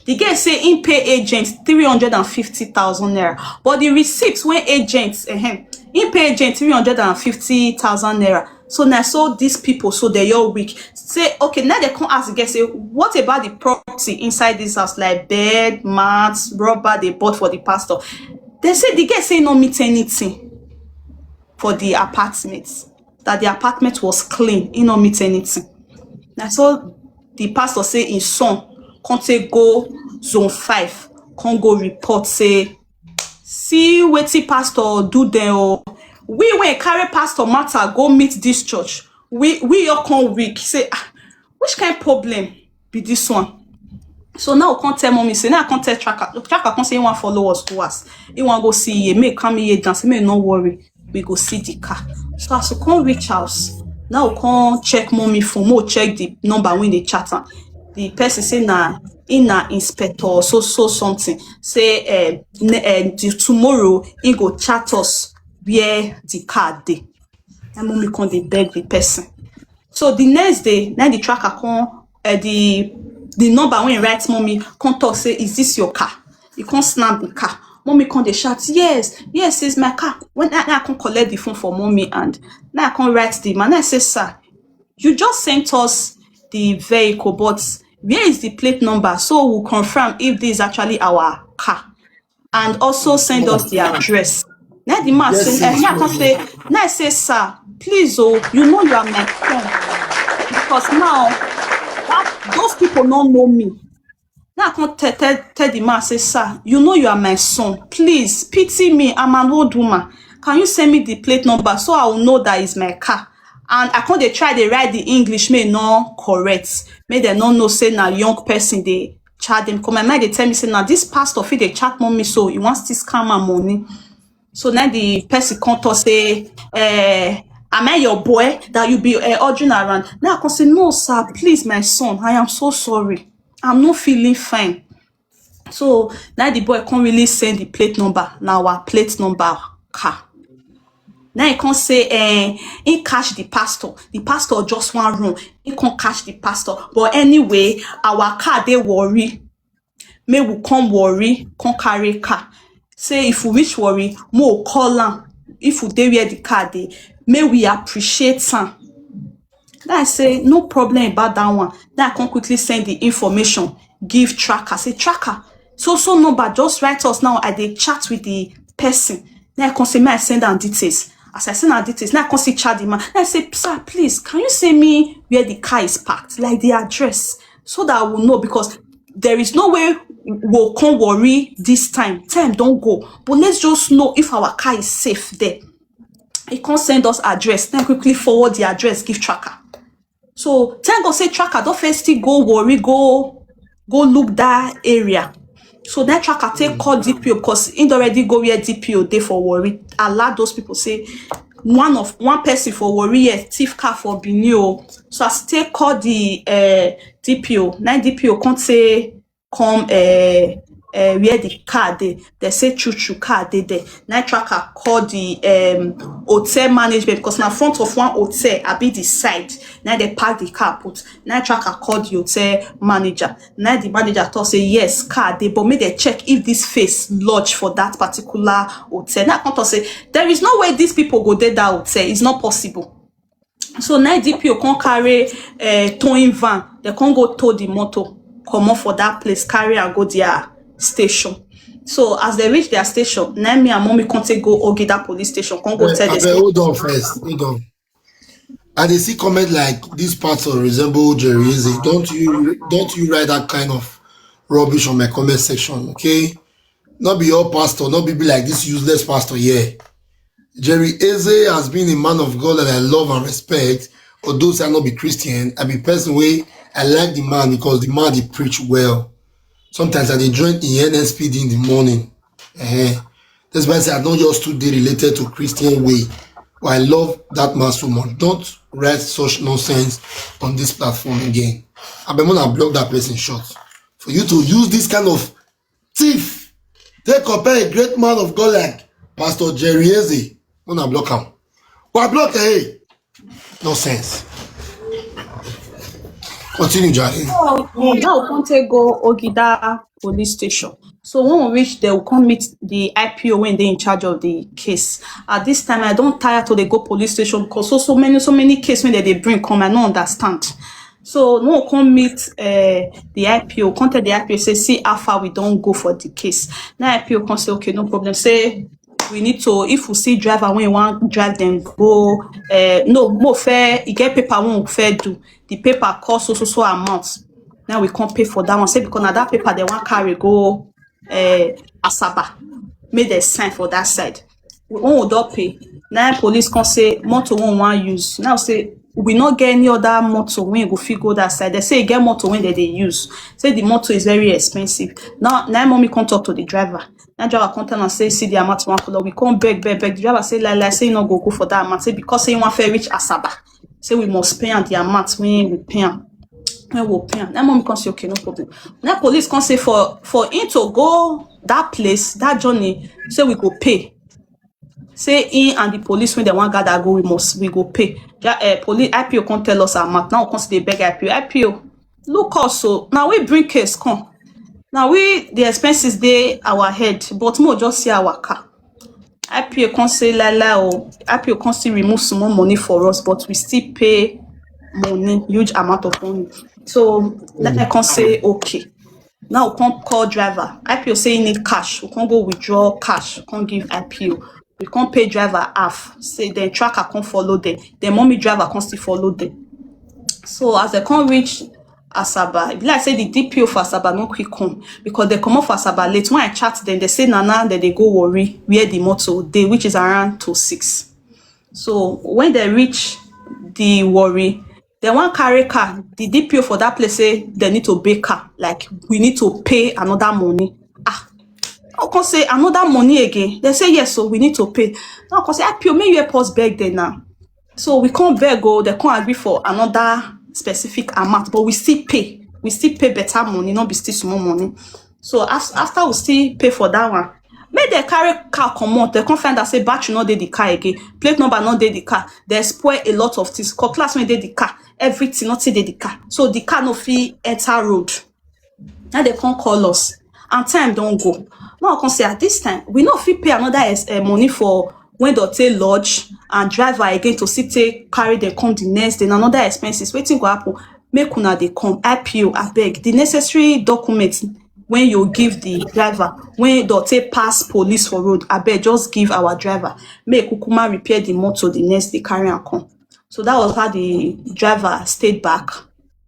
The girl say he pay agent three hundred and fifty thousand naira, but the receipt wey agent, ehem, he pay agent three hundred and fifty thousand naira. So na so these people, so dem all weak. Say, okay, na dem come ask the girl say, "What about the property inside this house, like bed, mats, rubber they bought for the pastor?" Dem say the girl say he no meet anything for the apartment, that the apartment was clean, he no meet anything. Na so the pastor say his son come take go zone five, come go report say, "See wetin pastor do dem o. We wey carry pastor matter go meet this church, we we all come weak." Say, "Ah, which kind problem be this one?" So now come tell mommy say, now come tell Tracker. Tracker come say he wan follow us go house. He wan go see here, make come here dance, make no worry. We go see the car. So as we come reach house, now we come check mommy phone, mo check the number wey dey chat am. The person say na, he na inspector so so something. Say, eh, ne- eh, the tomorrow he go chat us where the car dey. And mommy come dey beg the person. So the next day, now the Tracker come, uh, the the number wey write mommy come talk say, "Is this your car?" He come snap the car. Mommy come dey shout, "Yes, yes, it's my car." When I, I come collect the phone for mommy and now I come write the man. I say, "Sir, you just sent us the vehicle, but where is the plate number? So we'll confirm if this is actually our car. And also send us the address." Now the man say, eh, now I come say, now I say, "Sir, please, oh, you know you are my friend. Because now that, those people don't know me." Now I come tell, tell, tell the man, say, "Sir, you know you are my son. Please pity me. I'm an old woman. can you send me the plate number so I will know that it's my car? And I come dey try dey write the English make e no correct, make dem no know say na young person dey chat dem. Come my mind dey tell me say na this pastor fit dey chat mommy, so he wan still scam am money. So now the person come talk say, eh, "Am I your boy that you be uh, ordering around?" Now I come say, "No, sir, please, my son, I am so sorry. I'm not feeling fine." So now the boy can't really send the plate number. Now our plate number car. Now he can't say, eh, he catch the pastor. The pastor just want run. He can't catch the pastor. But anyway, our car dey worry. May we come worry, come carry car. Say if we reach worry, mo call am. If we dey where the car dey, may we appreciate am. Then I say, "No problem about that one." Then I come quickly send the information, give tracker. Say, "Tracker, so so number, just write us now. I dey chat with the person." Then I come say, "May I send am details?" As I send am details, now I come see chat the man. Then I say, "Sir, please, can you send me where the car is parked, like the address, so that I will know, because there is no way we'll come worry this time. Time don't go, but let's just know if our car is safe there." He can't send us address. Then quickly forward the address, give tracker. So thank God say tracker don't first still go worry, go go look that area. So that tracker take call D P O because he already go where D P O dey for worry. Allow those people say one of one person for worry here thief car for Benin o. So as take call the uh, D P O, now D P O can't say come uh, uh, where the car dey. They say true true car dey there. Now tracker call the um, hotel management because na front of one hotel, I be the side. Now they park the car put. Now tracker call the hotel manager. Now the manager talk say yes, car dey, but make they check if this face lodge for that particular hotel. Now I come talk say there is no way these people go dey that hotel. It's not possible. So now D P O come carry uh, towing van. They come go tow the motor, comot for that place, carry and go their station. So as they reach their station, now me and mommy come take go Ogida police station, come go tell the Abeg, hold on first. Hold on. I dey see comment like this pastor resemble Jerry Eze. Don't you don't you write that kind of rubbish on my comment section, okay? Not be all pastor, not be, be like this useless pastor here. Jerry Eze has been a man of God that I love and respect. Although say I not be Christian, I be person way I like the man because the man he preach well. Sometimes I dey join in N S P D in the morning. Eh, that's why I say I don't just too dey related to Christian way. But I love that man so much. Don't write such nonsense on this platform again. I be gonna block that person short. For you to use this kind of thief, take compare a great man of God like Pastor Jerry Eze. Wanna block him? Why block him? No sense. Continue, Jerry. Now we come take go Ogida police station. So when we reach there, we come meet the I P O when they in charge of the case. At this time, I don't tire to dey go police station because so so many so many cases when they, they bring come, I don't understand. So no come meet uh, the I P O, come tell the I P O say see how far we don't go for the case. Now I P O come say okay, no problem. Say we need to, if we see driver when we want drive them go, uh, no more fair. You get paper won't fair do the paper cost so so so amount. Now we can't pay for that one. Say because now that paper they want carry go uh, Asaba, make dem sign for that side. We wan don pay. Now police come say motor one wan use. Now say we no get any other motor wey go fit go that side. They say e get motor wey dem dey use. Say the motor is very expensive. Now now mommy come talk to the driver. Now driver come tell am say see the amount one color. We come beg beg beg. The driver say lie lie, say e no go go for that amount. Say because say e wan fair reach Asaba, say we must pay am the amount wey we pay am. When we pay am, now mommy come say okay, no problem. Now police come say for for him to go that place, that journey, say we go pay. Say him and the police when they want gather go, we must we go pay. Ja, uh, police I P O come tell us amount. Now we come see the beg I P O. I P O, look us so now we bring case come. Now we the expenses dey our head, but more just see our car. I P O come say lie lie o. I P O come still remove small money for us, but we still pay money, huge amount of money. So then I come say okay. Now we come call driver. I P O say he need cash. We come go withdraw cash. We come give I P O. We come pay driver half. Say then tracker come follow them. Then mommy driver come still follow them. So as they come reach Asaba. E be like say the D P O for Asaba no quick come because they comot for Asaba late. When I chat them, they say na now that they go Warri where the motor dey, which is around to six. So when they reach the Warri, they wan carry car. The D P O for that place say they need to pay car. Like, we need to pay another money. Ah, I come say another money again. They say yes, so we need to pay. Now I come say, I P O, make you help us beg them now. So we come beg, oh, they come agree for another specific amount, but we still pay. We still pay better money, not be still small money. So as, after we still pay for that one, make they carry car comot. They come find out say battery no dey the car again, plate number no dey the car. They spoil a lot of things. Cutlass wey dey the car, everything nothing dey the car. So the car no fit enter road. Now they come call us, and time don go. Now I come say, at this time we no fit pay another ex- eh, money for when they take lodge and driver again to still take carry them come the next day. Na another expenses. Wetin go happen? Make una dey come. I P O, abeg, the necessary documents when you give the driver, when they take pass police for road, abeg, just give our driver. Make kukuma repair the motor the next day, carry am come. So that was how the driver stayed back.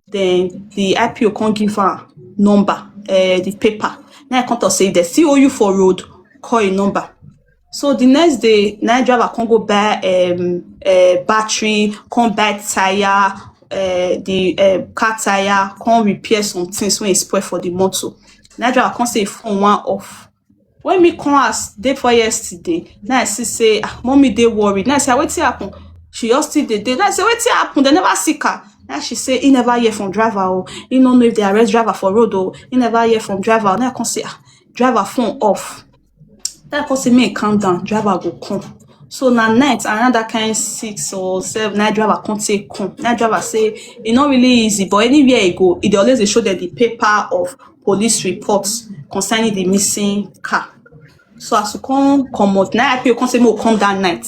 Then the I P O come give am number, uh, the paper. Now I come talk say, if they still owe you for road, call a number. So the next day, now driver come go buy um, uh, battery, come buy tire, uh, the uh, car tire, come repair some things when e spoil for the motor. Now driver come say phone one off. When me come house day before yesterday, now I see say, ah, mommy dey worried. Now I say, wetin happen? She just still dey dey. Now I say, wetin happen? They never see car. Now she say, he never hear from driver, oh. He no know if they arrest driver for road, oh. He never hear from driver. Now I come say, ah, driver phone off. Now I come say, make e calm down, driver go come. So na night, around that kind six or seven, now driver come take come. Now driver say, e no really easy, but anywhere e go, e dey always dey show them the paper of police reports concerning the missing car. So as we come comot, now I P O come say, make we come that night,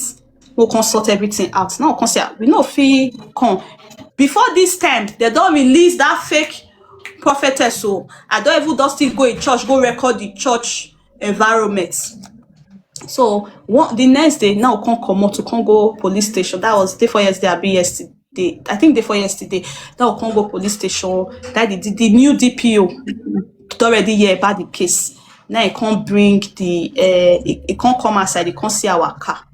make we come sort everything out. Now we come say, ah, we no fit come. Before this time, they don release that fake prophetess. So I don even don still go in church, go record the church environment. So one, the next day, now we come comot, we come go police station. That was day before yesterday, abi yesterday. I think day before yesterday. Now we come go police station. That the, the, the new D P O don already hear about the case. Now he come bring the, uh, he, he come come outside, he come see our car.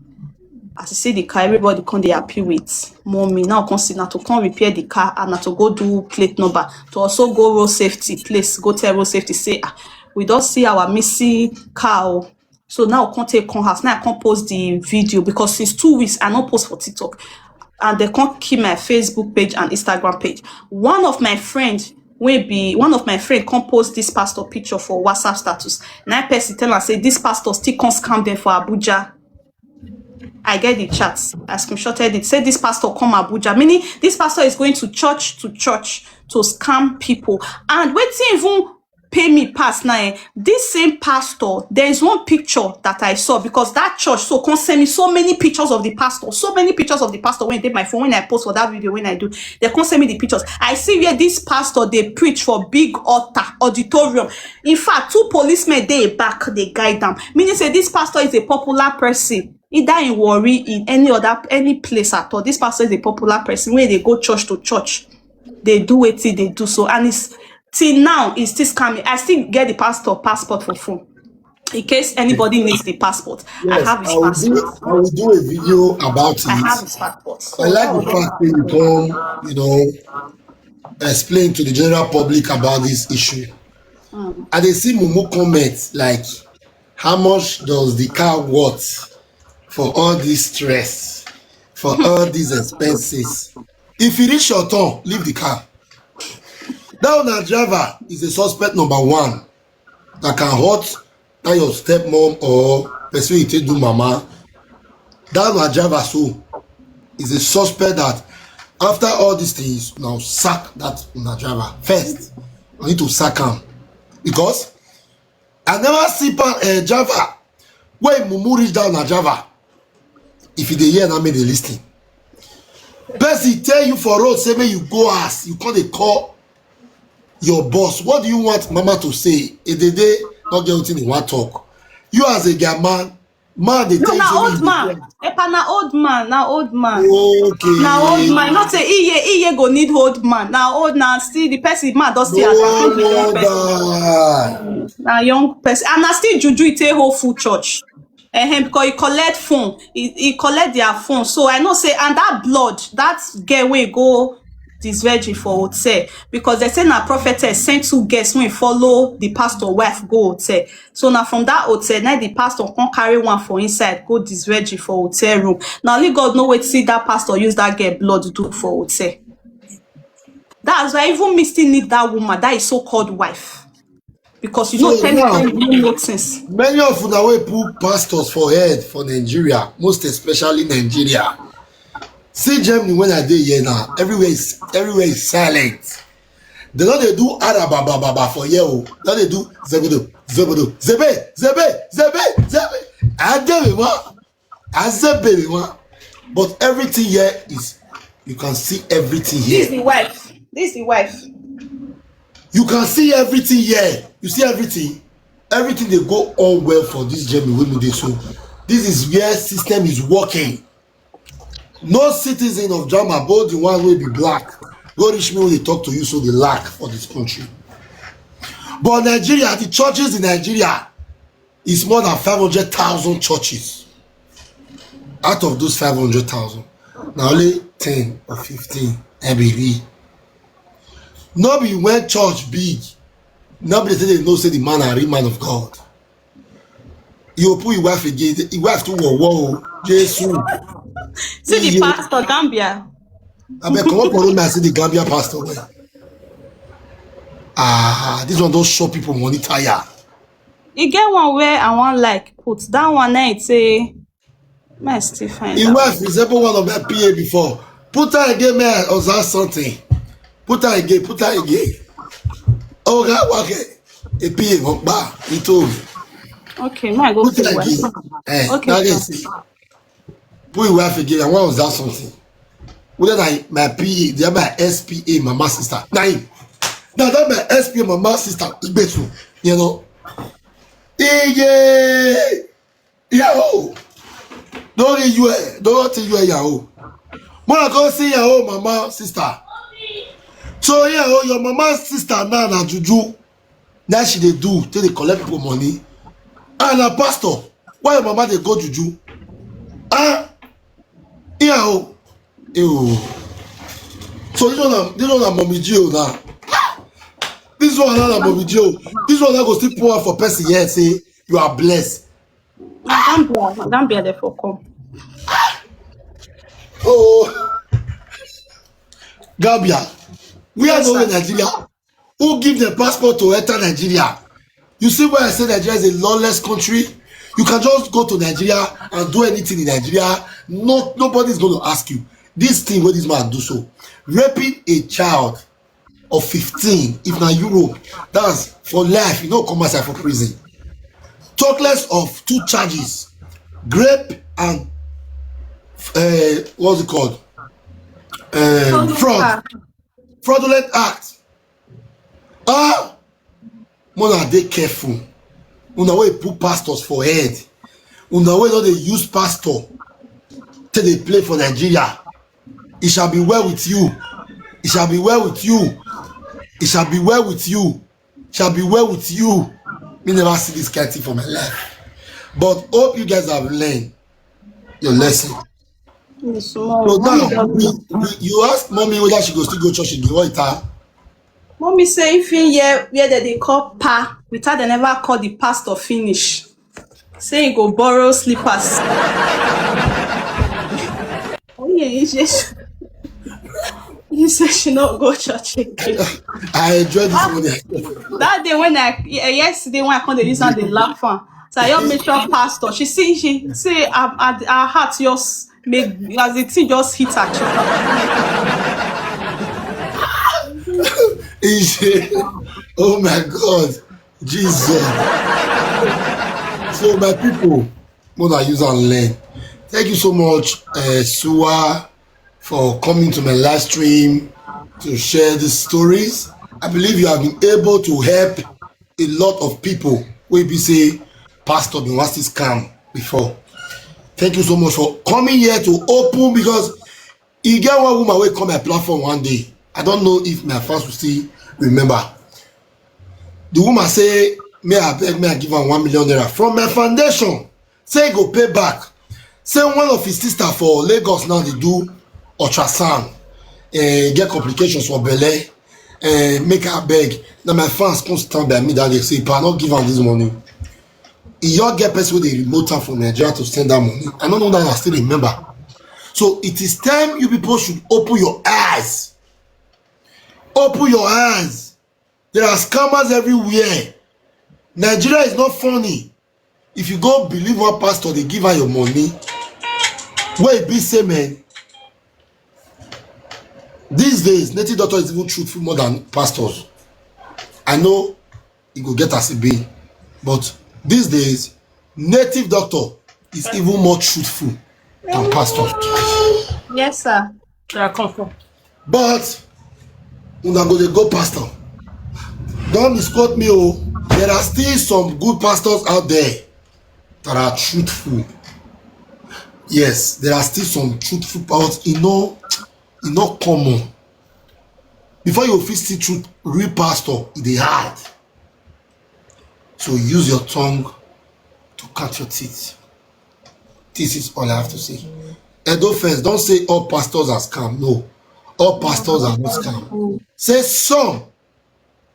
As he see the car, everybody come dey happy with mommy. Now come see na to come repair the car and na to go do plate number. To also go road safety place, go tell road safety say, ah, we don see our missing car, oh. So now come take come house. Now I come post the video because since two weeks I no post for TikTok. And they come kill my Facebook page and Instagram page. One of my friend, wey be one of my friend, come post this pastor picture for WhatsApp status. Now person tell am say this pastor still come scam them for Abuja. I get the chat. I screenshotted it. Say this pastor come Abuja, meaning this pastor is going to church to church to scam people. And wetin even pay me pass now, eh, this same pastor, there is one picture that I saw, because that church so come send me so many pictures of the pastor, so many pictures of the pastor when they my phone, when I post for that video, when I do, they come send me the pictures. I see where this pastor they preach for big altar, auditorium. In fact, two policemen dey back, they guide them. Meaning say this pastor is a popular person, either in Warri, in any other, any place at all. This pastor is a popular person where they go church to church, they do wetin they do so, and it's till now it's still scamming. I still get the pastor passport for phone in case anybody needs the passport. I Yes, have his I will do. passport. I will do a video about I have it. His passport. I like the fact that you come, you know, explain to the general public about this issue. And they see Mumu comments like, how much does the car worth for all this stress, for all these expenses? If you reach your turn, leave the car. That una driver is a suspect number one that can hurt that your stepmom or person you take do mama. That una driver so is a suspect that after all these things, now sack that una driver first. I need to sack him because I never see pa uh, driver wey mumu reach down na driver. If you dey hear na me dey lis ten. Person tell you for road say make you go house, you come dey call your boss. What do you want mama to say? Edede no get wetin he wan talk. You as a guy man, Man dey No, tell you na say old make you man. do am. Epa, na old man, na old man. Okay. Na old man. You know say iye iye go need old man. Na old, na still the person man don still No attract the young person. Wonder. Na young person, and na still juju e take hold full church. Ehem, because he collect phone, he, he collect their phone. So I know say, and that blood, that girl wey go this virgin for hotel, because they say na prophetess send two girls wey follow the pastor wife go hotel. So na from that hotel, na the pastor come carry one for inside, go this virgin for hotel room. Na only God know wetin that pastor use that girl blood do for hotel. That's why even me still need that woman, that is so-called wife. Because you know, So tell me now, say you know things. Many of una wey put pastors for head for Nigeria, most especially Nigeria. See Germany when I dey here now, everywhere is everywhere is silent. They no dey do arabababa for here o. They no dey do zebodo, zebodo, zebe, zebe, zebe, zebe. Adebema, azebema. But everything here is, you can see everything This is here. the wife. This is the wife. You can see everything here. You see everything. Everything dey go on well for this Germany wey me dey so. This is where system is working. No citizen of Germany, both the one wey be black, go reach me when they talk to you, so they lack for this country. But Nigeria, the churches in Nigeria is more than five hundred thousand churches. Out of those five hundred thousand, na only ten or fifteen, I believe. No be when church big, no be say they know say the man na real man of God. You put your wife again, your wife too war war o. Jesus. See the Iye. Pastor Gambia. I beg, come up for room, I see the Gambia pastor well. Ah, this one don show people money tire. E get one where I wan like put. That one na it say, may I still find His out. Wife resemble one of my P A before. Put her again, man, or that something. Put her again, put her again. Oh, God, okay. A P A, but bah, he told me. Okay, may I go Put see her wife? again. Eh, Okay, that sir. is, put your wife again. And what was that something? Well, then I, my P A, they are my S P A, my master sister. Now, now that my S P A, my master sister, Igbesu, you know. Yeah, yeah, oh. Don't you, don't you, yeah, oh. When I go see your own mama, sister. So, yeah, oh, your mama, sister, now, na juju. Now she dey do, till they collect people money. And a pastor, why your mama dey go juju? Ah, yeah, oh. Ew. So this one, na- this one, na mommy Gio now. This one, na mommy Gio. This one, I go still pour for person here, say, you are blessed. Gambia, Gambia, they for come. Oh, Gambia. We are Yes, going sir. Nigeria. Who give the passport to enter Nigeria? You see why I say Nigeria is a lawless country? You can just go to Nigeria and do anything in Nigeria. No, nobody is going to ask you. This thing, what this man do so, raping a child of fifteen, if na Europe, that's for life. You know, come outside for prison. Talk less of two charges: grape and, uh, what's it called? Um, fraud. Fraudulent act. Ah, una dey careful. Una wey put pastors for head. Una wey don dey use pastor take dey play for Nigeria. It shall be well with you. It shall be well with you. It shall be well with you. Shall be well with you. Me never see this kind thing for my life. But hope you guys have learned your lesson. Small. So now, you, you, you ask mommy whether she go still go church again. What it are? Mommy say if in here where they, they call pa, without they never call the pastor finish. Say he go borrow slippers. Oh yeah, he just he said she not go church again. I enjoy this morning. That day when I, ye- yesterday when I come, they use and they laugh on. So I just make sure pastor. She see, she see, her, her, her heart just make, as the thing just hit her chest. Is- oh my God, Jesus. So my people, when I use and learn. Thank you so much, uh, Sua, for coming to my live stream to share these stories. I believe you have been able to help a lot of people. We be say, Pastor, been was this scam before. Thank you so much for coming here to open, because e get one woman wey come my platform one day. I don't know if my fans will still remember. The woman say, may I beg, may I give am one million naira from my foundation. Say e go pay back. Say one of his sister for Lagos now dey do ultrasound. Eh, get complications for belle. Eh, make I beg. Now my fans come stand by me that day, say, "Pa, no give am this money." E just get person wey dey remote am from Nigeria to send that money. I don't know that I still remember. So it is time you people should open your eyes. Open your eyes. There are scammers everywhere. Nigeria is not funny. If you go believe one pastor, they give her your money. Where e be say, man, these days, native doctor is even truthful more than pastors. I know e go get as e be, but these days, native doctor is even more truthful than pastors. Yes, sir. Try come come. But una go dey go pastor. Don't misquote me, oh. There are still some good pastors out there that are truthful. Yes, there are still some truthful pastors. E no, e no common. Before you fit see truth, real pastor, e dey hard. So use your tongue to cut your teeth. This is all I have to say. Edo first, don't say all pastors are scam. No, all pastors are not scam. Say some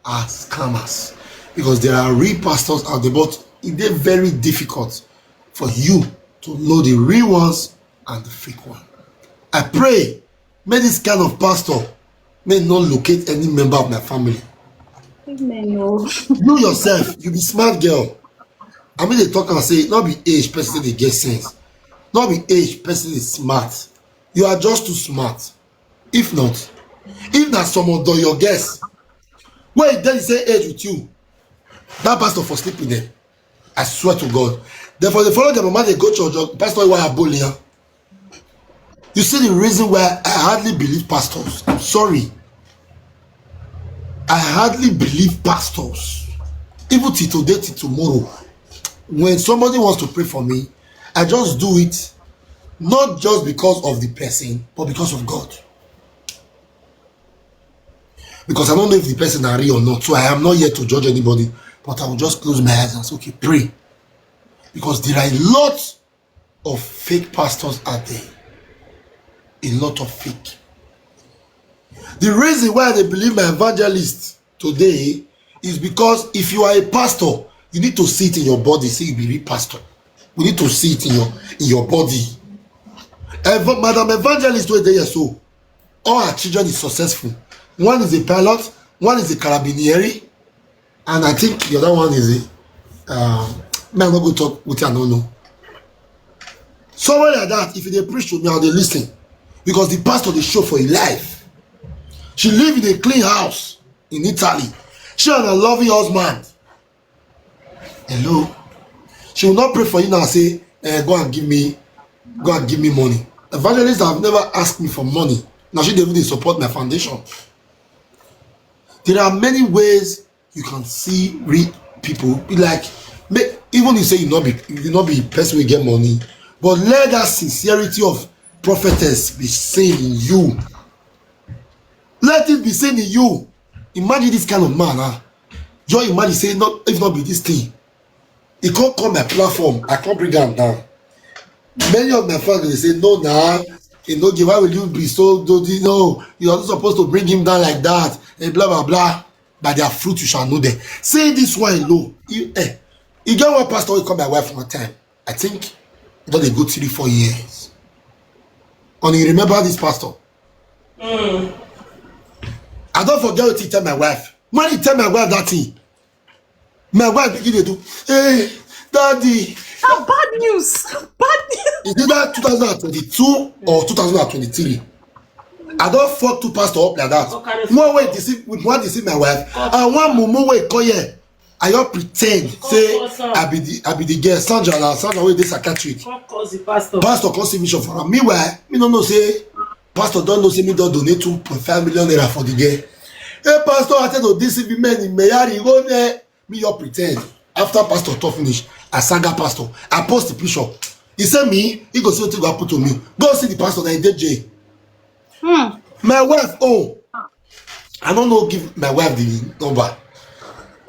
are scammers, because there are real pastors out there, but e dey very difficult for you to know the real ones and the fake one. I pray, may this kind of pastor may not locate any member of my family. Amen. Oh. You yourself, you be smart girl. I mean, they talk and say, not be age person they get sense. Not be age person is smart. You are just too smart. If not, if not some of the, your guests, where then say age with you, that pastor for sleep with them. I swear to God. Therefore, they follow their mama, they go church, pastor, why I bully her? You see the reason why I hardly believe pastors. I'm sorry. I hardly believe pastors. Even till today, till tomorrow. When somebody wants to pray for me, I just do it, not just because of the person, but because of God. Because I don't know if the person are real or not. So I am not here to judge anybody, but I will just close my eyes and say, okay, pray. Because there are a lot of fake pastors out there. A lot of fake. The reason why they believe my evangelist today is because if you are a pastor, you need to see it in your body, say you be real pastor. We need to see it in your, in your body. Evan-, Madam Evangelist wey dey here so, all her children is successful. One is a pilot, one is a carabinieri, and I think the other one is a, um, man, no go talk with, I don't know. Someone like that, if they preach to me, I dey listen, because the pastor dey show for his life. She live in a clean house in Italy. She and her loving husband. Hello. She will not pray for you now and say, eh, go and give me, go and give me money. Evangelists have never asked me for money. Now she dey even dey support my foundation. There are many ways you can see real people. Be like, make, even you say you not be, you not be person wey get money, but let that sincerity of prophetess be seen in you. Let it be seen in you. Imagine this kind of man, huh? Just imagine say, not if not be this thing. He can't come my platform. I can't bring am down. Many of my fans will say, no, nah, you know, why will you be so dozy? No, you are not supposed to bring him down like that. And blah blah blah. By their fruit you shall know them. Say this one alone. You, eh, you get one pastor who call my wife one time. I think it don dey go three, four years. And you remember this pastor? I don't forget what he tell my wife. When he tell my wife that thing, my wife begin to do, hey, daddy. Ah, bad news. Bad news. Is it that two thousand twenty-two or two thousand twenty-three? I don't fuck two pastor up like that. Okay. One way deceive, with one deceive my wife, and one mumu way come here. I all pretend say I be the, I be the girl, Sandra, na Sandra wey dey psychiatric. Come cause the pastor. Pastor come see mission for am. Meanwhile, me no know say pastor don know say me don donate two point five million naira for the girl. Hey, pastor, I tell you, this is men in Meyari, go there. Me all pretend. After pastor talk finish, I saga pastor. I post the picture. He say me, he go see wetin go happen to me. Go see the pastor, na he dey jail. Hmm. My wife, oh, I don't know, give my wife the number.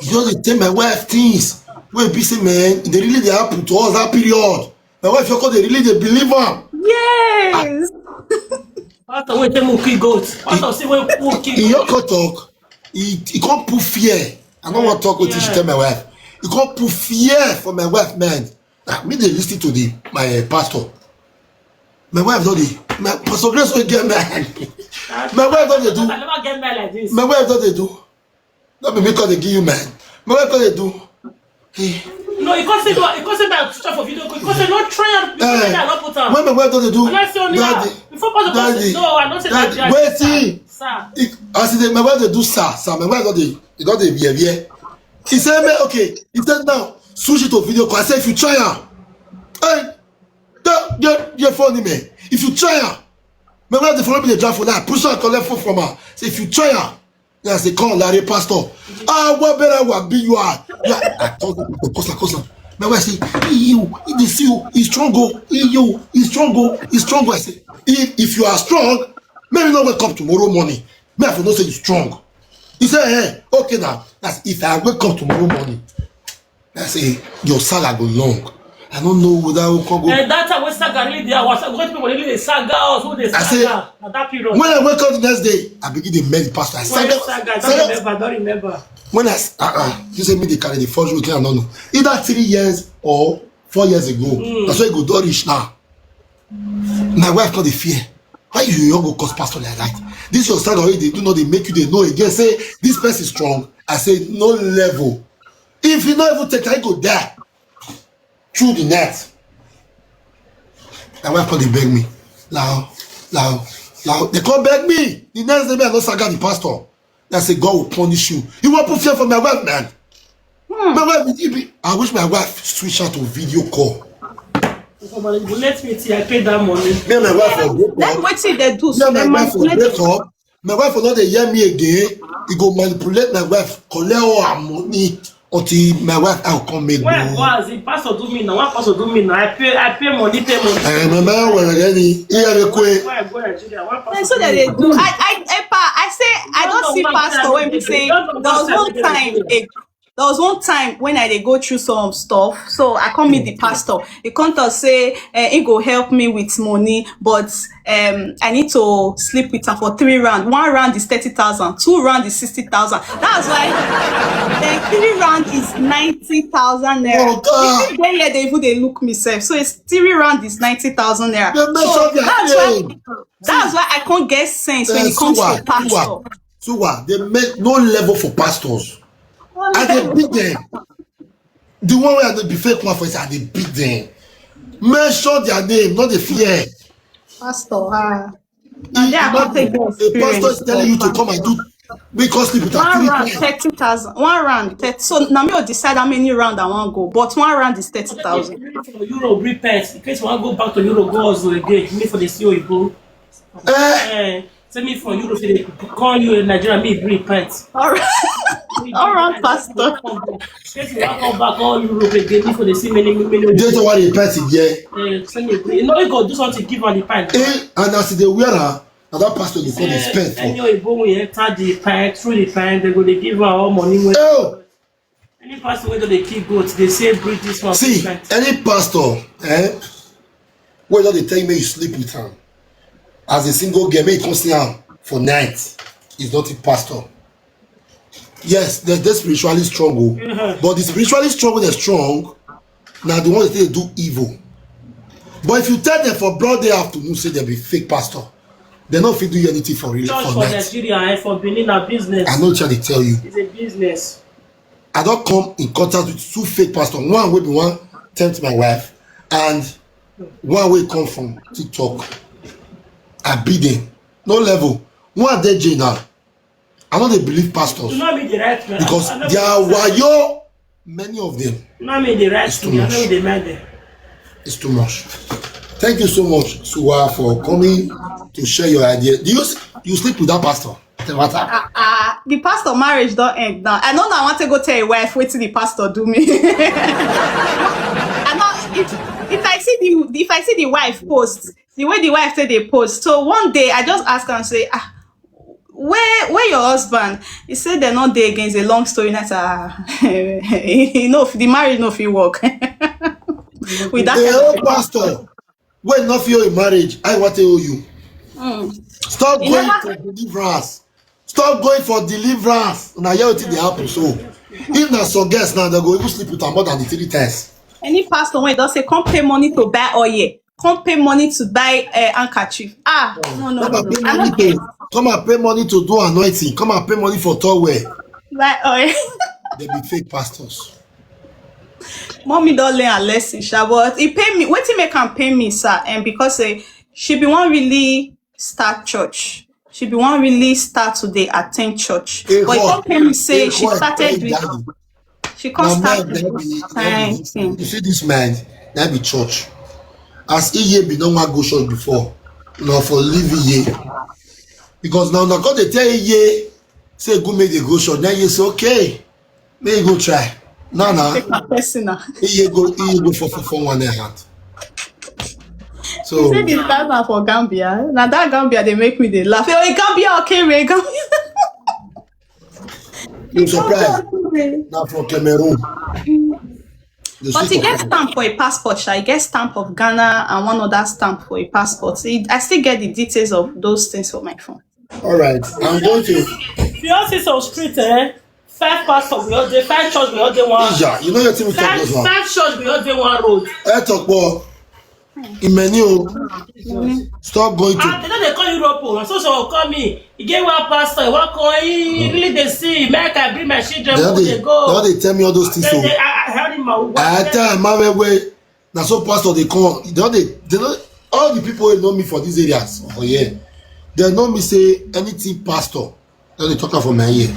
You know, they tell my wife things wey be say, man, they really dey happen to us that period. My wife, you call, they really dey believe am. Yes. Pastor, wait, tell me kill goat. Pastor, see when who kill He goat. Yoko talk. He he come put fear. I don't want talk what she Yeah. Tell my wife. He come put fear for my wife, man. Ah, me they listen to the my uh, pastor. My wife don't dey. My pastor Grace will get mad. My wife don't dey do. I never get mad like this. My wife don't dey do. Not be because they give you man. My wife don't dey do. Hey. No, you can't say no. You can't say that teacher for video. You can't say no try and you Eh, can't say I not put on. When my wife don't dey do. And I say only Daddy, that. Before pastor daddy, say no, I don't say daddy, that. wait, see. Sir. He, as he dey, my wife dey do sir, sir. My wife don dey, e don dey veer veer. He say, man, okay. He said now switch it to video call. I say if you try am, hey, yeah, yeah, yeah, funny man. If you try am, my wife dey follow me dey drive for now. I push her, collect phone from her. Say if you try am, yeah, I say come, Larry pastor. Ah, what better what be you are? Yeah, I call the people, cause, cause. My wife say, he you, he dey see you, he strong go, he you, he strong go, he strong go. I say, if if you are strong, maybe not wake up tomorrow morning. Me I for know say you strong. He say, eh, okay now. That's if I wake up tomorrow morning. I say your saga go long. I don't know whether I will come go. And that time when saga really dey, our saga, when people really dey saga us, who dey I say- saga at that period. When I wake up the next day, I begin to make the pastor. I When saga, saga, I saga. don't remember, I don't remember. When I s- uh uh, you say me they carry the first week, I don't know. Either three years or four years ago. That's why you go don reach now. My wife not the fear. Why you you go cause pastor like that? This your saga wey dey do not dey make you dey know again. Say this person strong. I say no level. If you no even take time, go there through the net. My wife come dey beg me. Lao, lao, lao. They come beg me. The next day, me I no saga the pastor. I say God will punish you. You want put fear for my wife, man. My wife, you be, I wish my wife switch out to video call. Somebody go let me see. I paid that money. Me and my wife will break Then up. Wetin they do? Me So and they my wife will manipulate. Break up. My wife will not dey hear me again. He go manipulate my wife, collect all her money until my wife I will come make Where go. was the pastor do me now? What pastor do me now? I pay, I pay money, pay money. Eh, my man, well, again, he have a quick. Where I go Nigeria? What pastor And so that they do. I, I, I, pa, I say I don't see pastor when we say there was one time a there was one time when I dey go through some stuff, so I come meet the pastor. He come talk say uh, he go help me with money, but um I need to sleep with her for three round. One round is thirty thousand, two round is sixty thousand. That's why then three round is ninety thousand naira. Oh, God. Even then, yeah, they even they look me sef. So it's three round is ninety thousand naira. They make So sure they that's are why paying. That's why I can't get sense when Eh, it comes Suwa, to pastor. Suwa, Suwa, they make no level for pastors. I dey beat them. The one where I dey be fake one for is I dey beat them. Mention their name, not the fear. Pastor, ah. He- They are imagine, take the the pastor is experience telling you to for come and do because sleep with One her round, three times. Thirty thousand. One round, thirty. So now me will decide how many round I want go. But one round is thirty thousand. From Europe, repent. In case you want to go back to Europe, go also again. Me for the C E O, you go. Eh, Eh, send me from Europe, say they call you in Nigeria, me repent. All right. All right, pastor. Case you want come back all Europe again, me for the see many, many, many. They don't want a person here. Eh, send me. You know, you go do something, give on the pint. Eh, and as they wear her, and that pastor dey call dey spend Any for. Oyibo we enter the pint, through the pint, they go they give her all money. When Oh, any pastor wey don dey kill goat, they say breed this one. see, Pint. Any pastor, eh, wey don dey tell you make you sleep with am as a single girl, make you come see am for night, is not a pastor. Yes, there's the spiritually strong, oh, Uh-huh. But the spiritually strong, they're strong. Now the ones that do evil. But if you tell them for broad day afternoon, say they be fake pastor, they no fit do you anything for real Church for for night. Nigeria and for Benin na business. I know what they tell you. It's a business. I don't come in contact with two fake pastors. One will be one tempt my wife, and one will come from TikTok. I beat them. No level. One day J now. I know they believe pastors You know me the right man. because I know they me are the right wayo. Many of them. You know me the right It's too thing. I much. know me the man there. It's too much. Thank you so much, Suwa, for coming to share your idea. Do you s- you sleep with that pastor? Tell me what happened. Ah, ah, the pastor marriage don't end now. I know now I want to go tell your wife wait till the pastor do me. I know if if I see see, if I see the wife post, the way the wife say they post. So one day I just ask and say, ah, where where your husband? He said they're not there again. It's a long story. That's a you know the marriage no fit work. With that The kind whole of pastor, when not for your marriage, I want to owe you. Mm. Stop He going never for deliverance. Stop going for deliverance. Now here it dey happen. So if na some girls now, they go even sleep with her more than the three times. Any pastor when they say come pay money to buy oil, come pay money to buy uh, handkerchief. Ah, no, no, Come no, and no. pay I money don't care. To come and pay money to do anointing. Come and pay money for towel. Buy oil. They be fake pastors. Mommy don't learn a lesson, sha, but he pay me. What he make am pay me, sir? And because uh, she be one really start church. She be one really start to dey attend church. A But he whore. come pay me say A she whore. Started Very with daddy. she come Now start man, that with be that kind be thing. You see this man, that be church. As Iye be no one go church before, no for leave Iye. Because now na God dey tell Iye say go make dey go church. Then you say okay, make you go try. No, no, Take my personal. Iye go Iye go for for for one hand. So, you say this guy na for Gambia. Now that Gambia they make me they laugh. Oh, Gambia, okay, Ray, Gambia. You surprised? Now from Cameroon. But he gets stamp for a passport, sha. He gets stamp of Ghana and one other stamp for a passport. He, I still get the details of those things for my phone. All right, I'm going to. If you all see some street, eh? Five pastors we all dey, five church we all dey one. Yeah, you know your team will talk Five this one. Five church we all dey one road. Ẹ tọpọ ìmẹ̀ni o. Stop going to. Ah, they no dey call you rope o. So so call me. E get one pastor, e wan call, he really dey see. Make I bring my children, They don who dey dey go. They don dey tell me all those things They o. dey, I, I heard him. I I tell am man wey na so pastor dey come. They don dey they don all the people wey know me for these areas for here. They know me say anything pastor don dey talk am for my ear.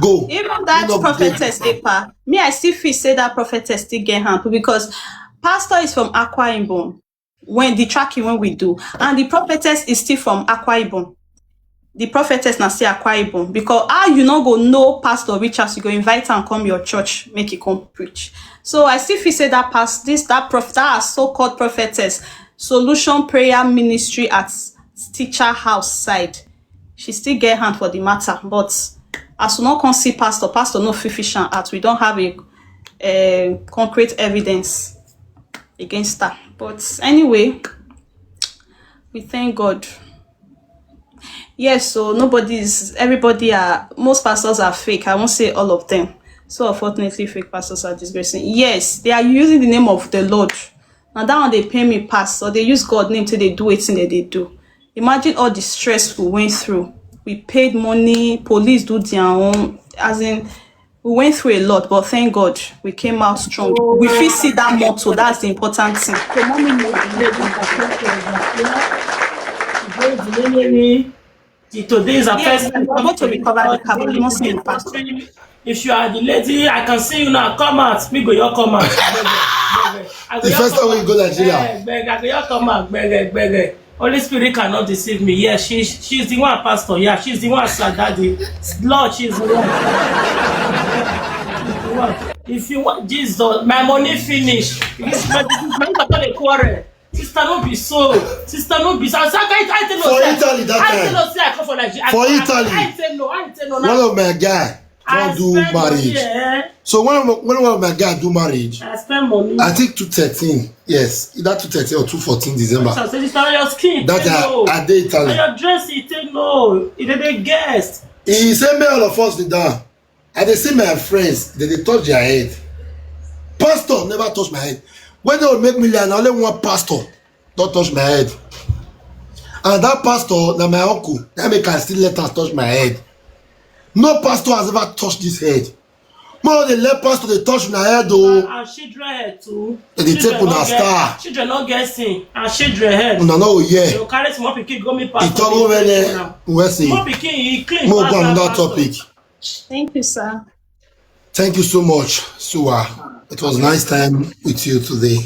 Go. Even that You know, prophetess, Epa, me, I still feel say that prophetess still get hand because pastor is from Akwa Ibom. When the tracking when we do, and the prophetess is still from Akwa Ibom. The prophetess na still Akwa Ibom because how you no go know Pastor Richards, you go invite am come your church, make he come preach. So I still feel say that past this that prof that so-called prophetess Solution Prayer Ministry at Teacher House side, she still get hand for the matter. But as we no come see pastor, pastor no fit fish am out. We don't have a, a concrete evidence against her. But anyway, we thank God. Yes, so nobody is everybody are most pastors are fake. I won't say all of them. So unfortunately, fake pastors are disgracing. Yes, they are using the name of the Lord. Now that one they pay me pass, so they use God name till they do it and they do. Imagine all the stress we went through. We paid money, police do their own. As in, we went through a lot, but thank God we came out strong. We fit see that motto. That's the important thing. So mommy, no, no, no, no, no, no, no. Today is a Yes, first we are about to recover the car, but we not see the pastor. If you are the lady, I can see you now. Come out. Me go your come out. I go The your first come time we out. Go Nigeria. Eh, beg, I go your come out. Beg, beg, beg, beg. Holy Spirit cannot deceive me. Yes, she, she's the one, pastor. Yeah, she's the one, sir, daddy. Lord, she's the one. If you want Jesus, my money finish. This my this my daughter dey quarrel. Sister, no be so. Sister, no be so. I say, I, I tell For her, Italy that I time. Tell her say I come for Nigeria. I For come- Italy. I say no. I say no. One Now. Of my guy I come do spend money, marriage. Eh? So when when one of my guy do marriage, I spend money. I think two thirteen. Yes, either two thirteen or two fourteen December. So I say, sister, your skin. That Say I, no. I dey Italy. And your dress, you take no. It dey dey guest. He say make all of us sit down. I dey see my friends, they dey touch their head. Pastor never touch my head. When they will make me learn, only one pastor don touch my head. And that pastor na my uncle. That make I still let am touch my head. No pastor has ever touched this head. More they let pastor they touch my head though. And children head too. They dey Children take una no get- star. Children no get sin. And children head. Una no hear. You carry small pikin go meet He pastor. talk He over pray there. for am. We see. Small pikin, he clean. Mo pass go that another pastor. Topic. Thank you, sir. Thank you so much, Sua. It was nice time with you today.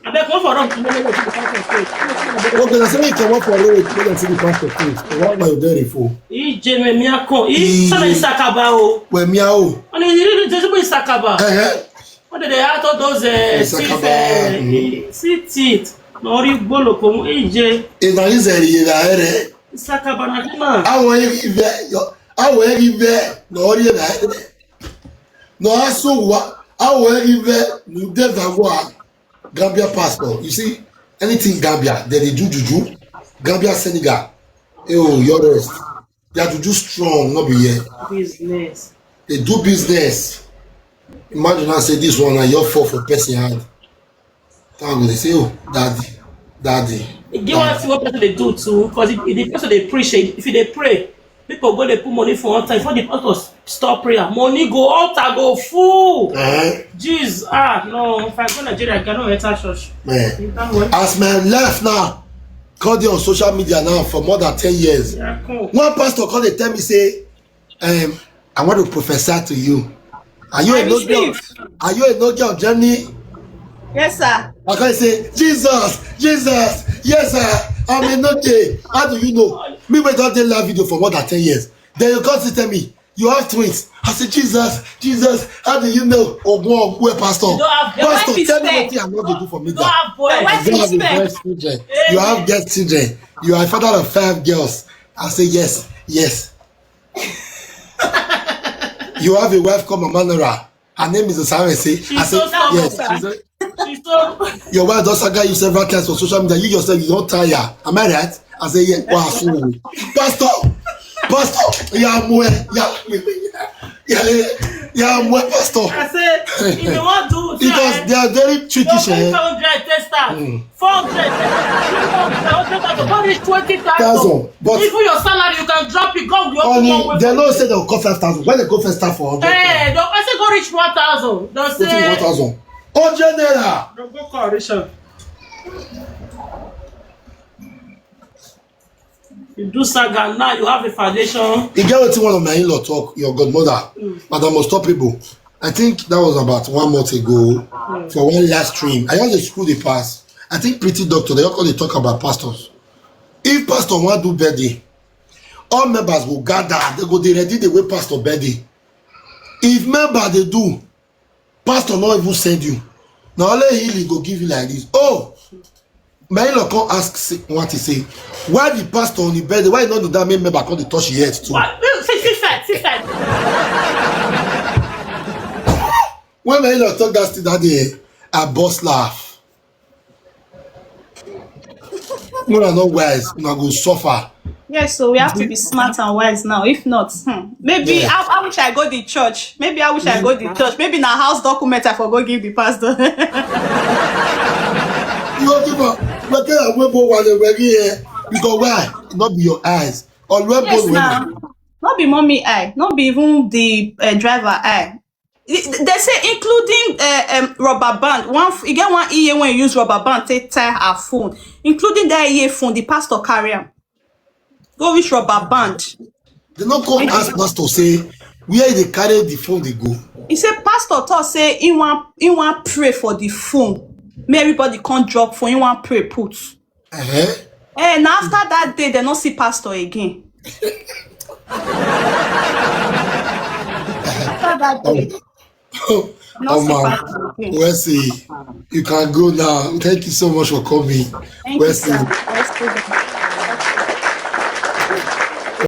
I beg one for room. No, no, no, no, no, no, no. Okay, na say make you come up for road, make dem see the pastor face. What my very full. Ije me mi akon. I Ije. Sana isakaba o. Well, meow. Oni iri je bo isakaba. Eh, eh. What did they add all those uh, teeth? Sakaba. Uh, see teeth. Nori gbolo komu ije. Ina izeri ina ere. Sakaba na kima. Awo egi ve yo. Awo egi ve no ori na ere. No asu wa. Awo egi ve no de va wa. Gambia pastor. You see, anything Gambia, they dey do juju. Gambia Senegal. Eh, oh, your rest. Their juju strong, not be here. Business. They do business. Imagine I say this one and your fall for person hand. Thank God they say, oh, daddy, daddy. E get one thing wey person dey do too, because if the person dey preach, if you dey pray, people go dey put money for one time. Before the pastor s- stop prayer, money go, altar go full. Eh, Jeez, ah no, if I go Nigeria, I cannot enter church. man. You can't wait. As my life now, call dey on social media now for more than ten years. Yeah, cool. One pastor call dey tell me say, um, I want to prophesy to you. Are you I a no girl? receive. Are you a no girl, Germany? Yes, sir. I can say, Jesus, Jesus, yes, sir. I'm a no gay. How do you know? Me, we don't take live video for more than ten years. Then you come to tell me, you have twins. I say, Jesus, Jesus, how do you know? Oh, boy, where pastor? You don't have Pastor, wife is tell me fair. What you are not to do for me. You don't have boys. Wife You is have the fair. best children. You have girls children. You are a father of five girls. I say, yes, yes. You have a wife called Mama Nora. Her name is Osare. Say, I She's say, so stubborn. yes. She said, She's so your wife don saga you several times on social media. You yourself, you don tire. Am I right? I say, yeah. Wow, so pastor, pastor, yeah, yeah, yeah, yeah, pastor. I say, if you want to, Because they are very trickish. Eh? Four hundred testers. Mm. Four hundred. Go reach twenty thousand. Thousand, but Even your salary, you can drop it. God will Only open one way they for know you. Say they'll call five thousand. When they go first time for hundred, Eh, don't I say go reach one thousand. Don't put in say one thousand. Hundred naira. Don't go call Richard. You do saga now. You have a foundation. E get wetin one of my in-law talk, your godmother, Madam Unstoppable. I think that was about one month ago for one live stream. I just dey scroll the past. I think Pretty Doctor, they all dey talk about pastors. If pastor wan do birthday, all members go gather. They go dey ready the way pastor birthday. If member dey do, pastor no even send you. Na only healing go give you like this. Oh, my in-law come ask say, what he say? Why the pastor on the birthday? Why not do that? Make member come dey touch your head too. What? See, see, see, see, see. When my in-law talk that thing that day, I burst laugh. Una no wise, una go suffer. Yes, so we have to be smart and wise now. If not, hmm, maybe Yeah. I, I wish I go the church. Maybe I wish I go the church. Maybe na house document I for go give the pastor. You go give up. But tell am wey bo wale were here. Because why? Not be your eyes. Always Yes, bo now. Not be mommy eye. Not be even the uh, driver eye. They say including uh, um, rubber band. One, you get one E A when you use rubber band take tie her phone, including that E A phone. The pastor carry am go reach rubber band. They no come ask pastor say where they carry the phone they go. He say pastor talk say he wan he wan pray for the phone. Make everybody come drop phone. He wan pray put. Uh-huh. Eh, na after that day they no see pastor again. After that day, no Oh see man, pastor again. Wesley, you can go now. Thank you so much for coming. Thank you, Wesley, sir. Wesley.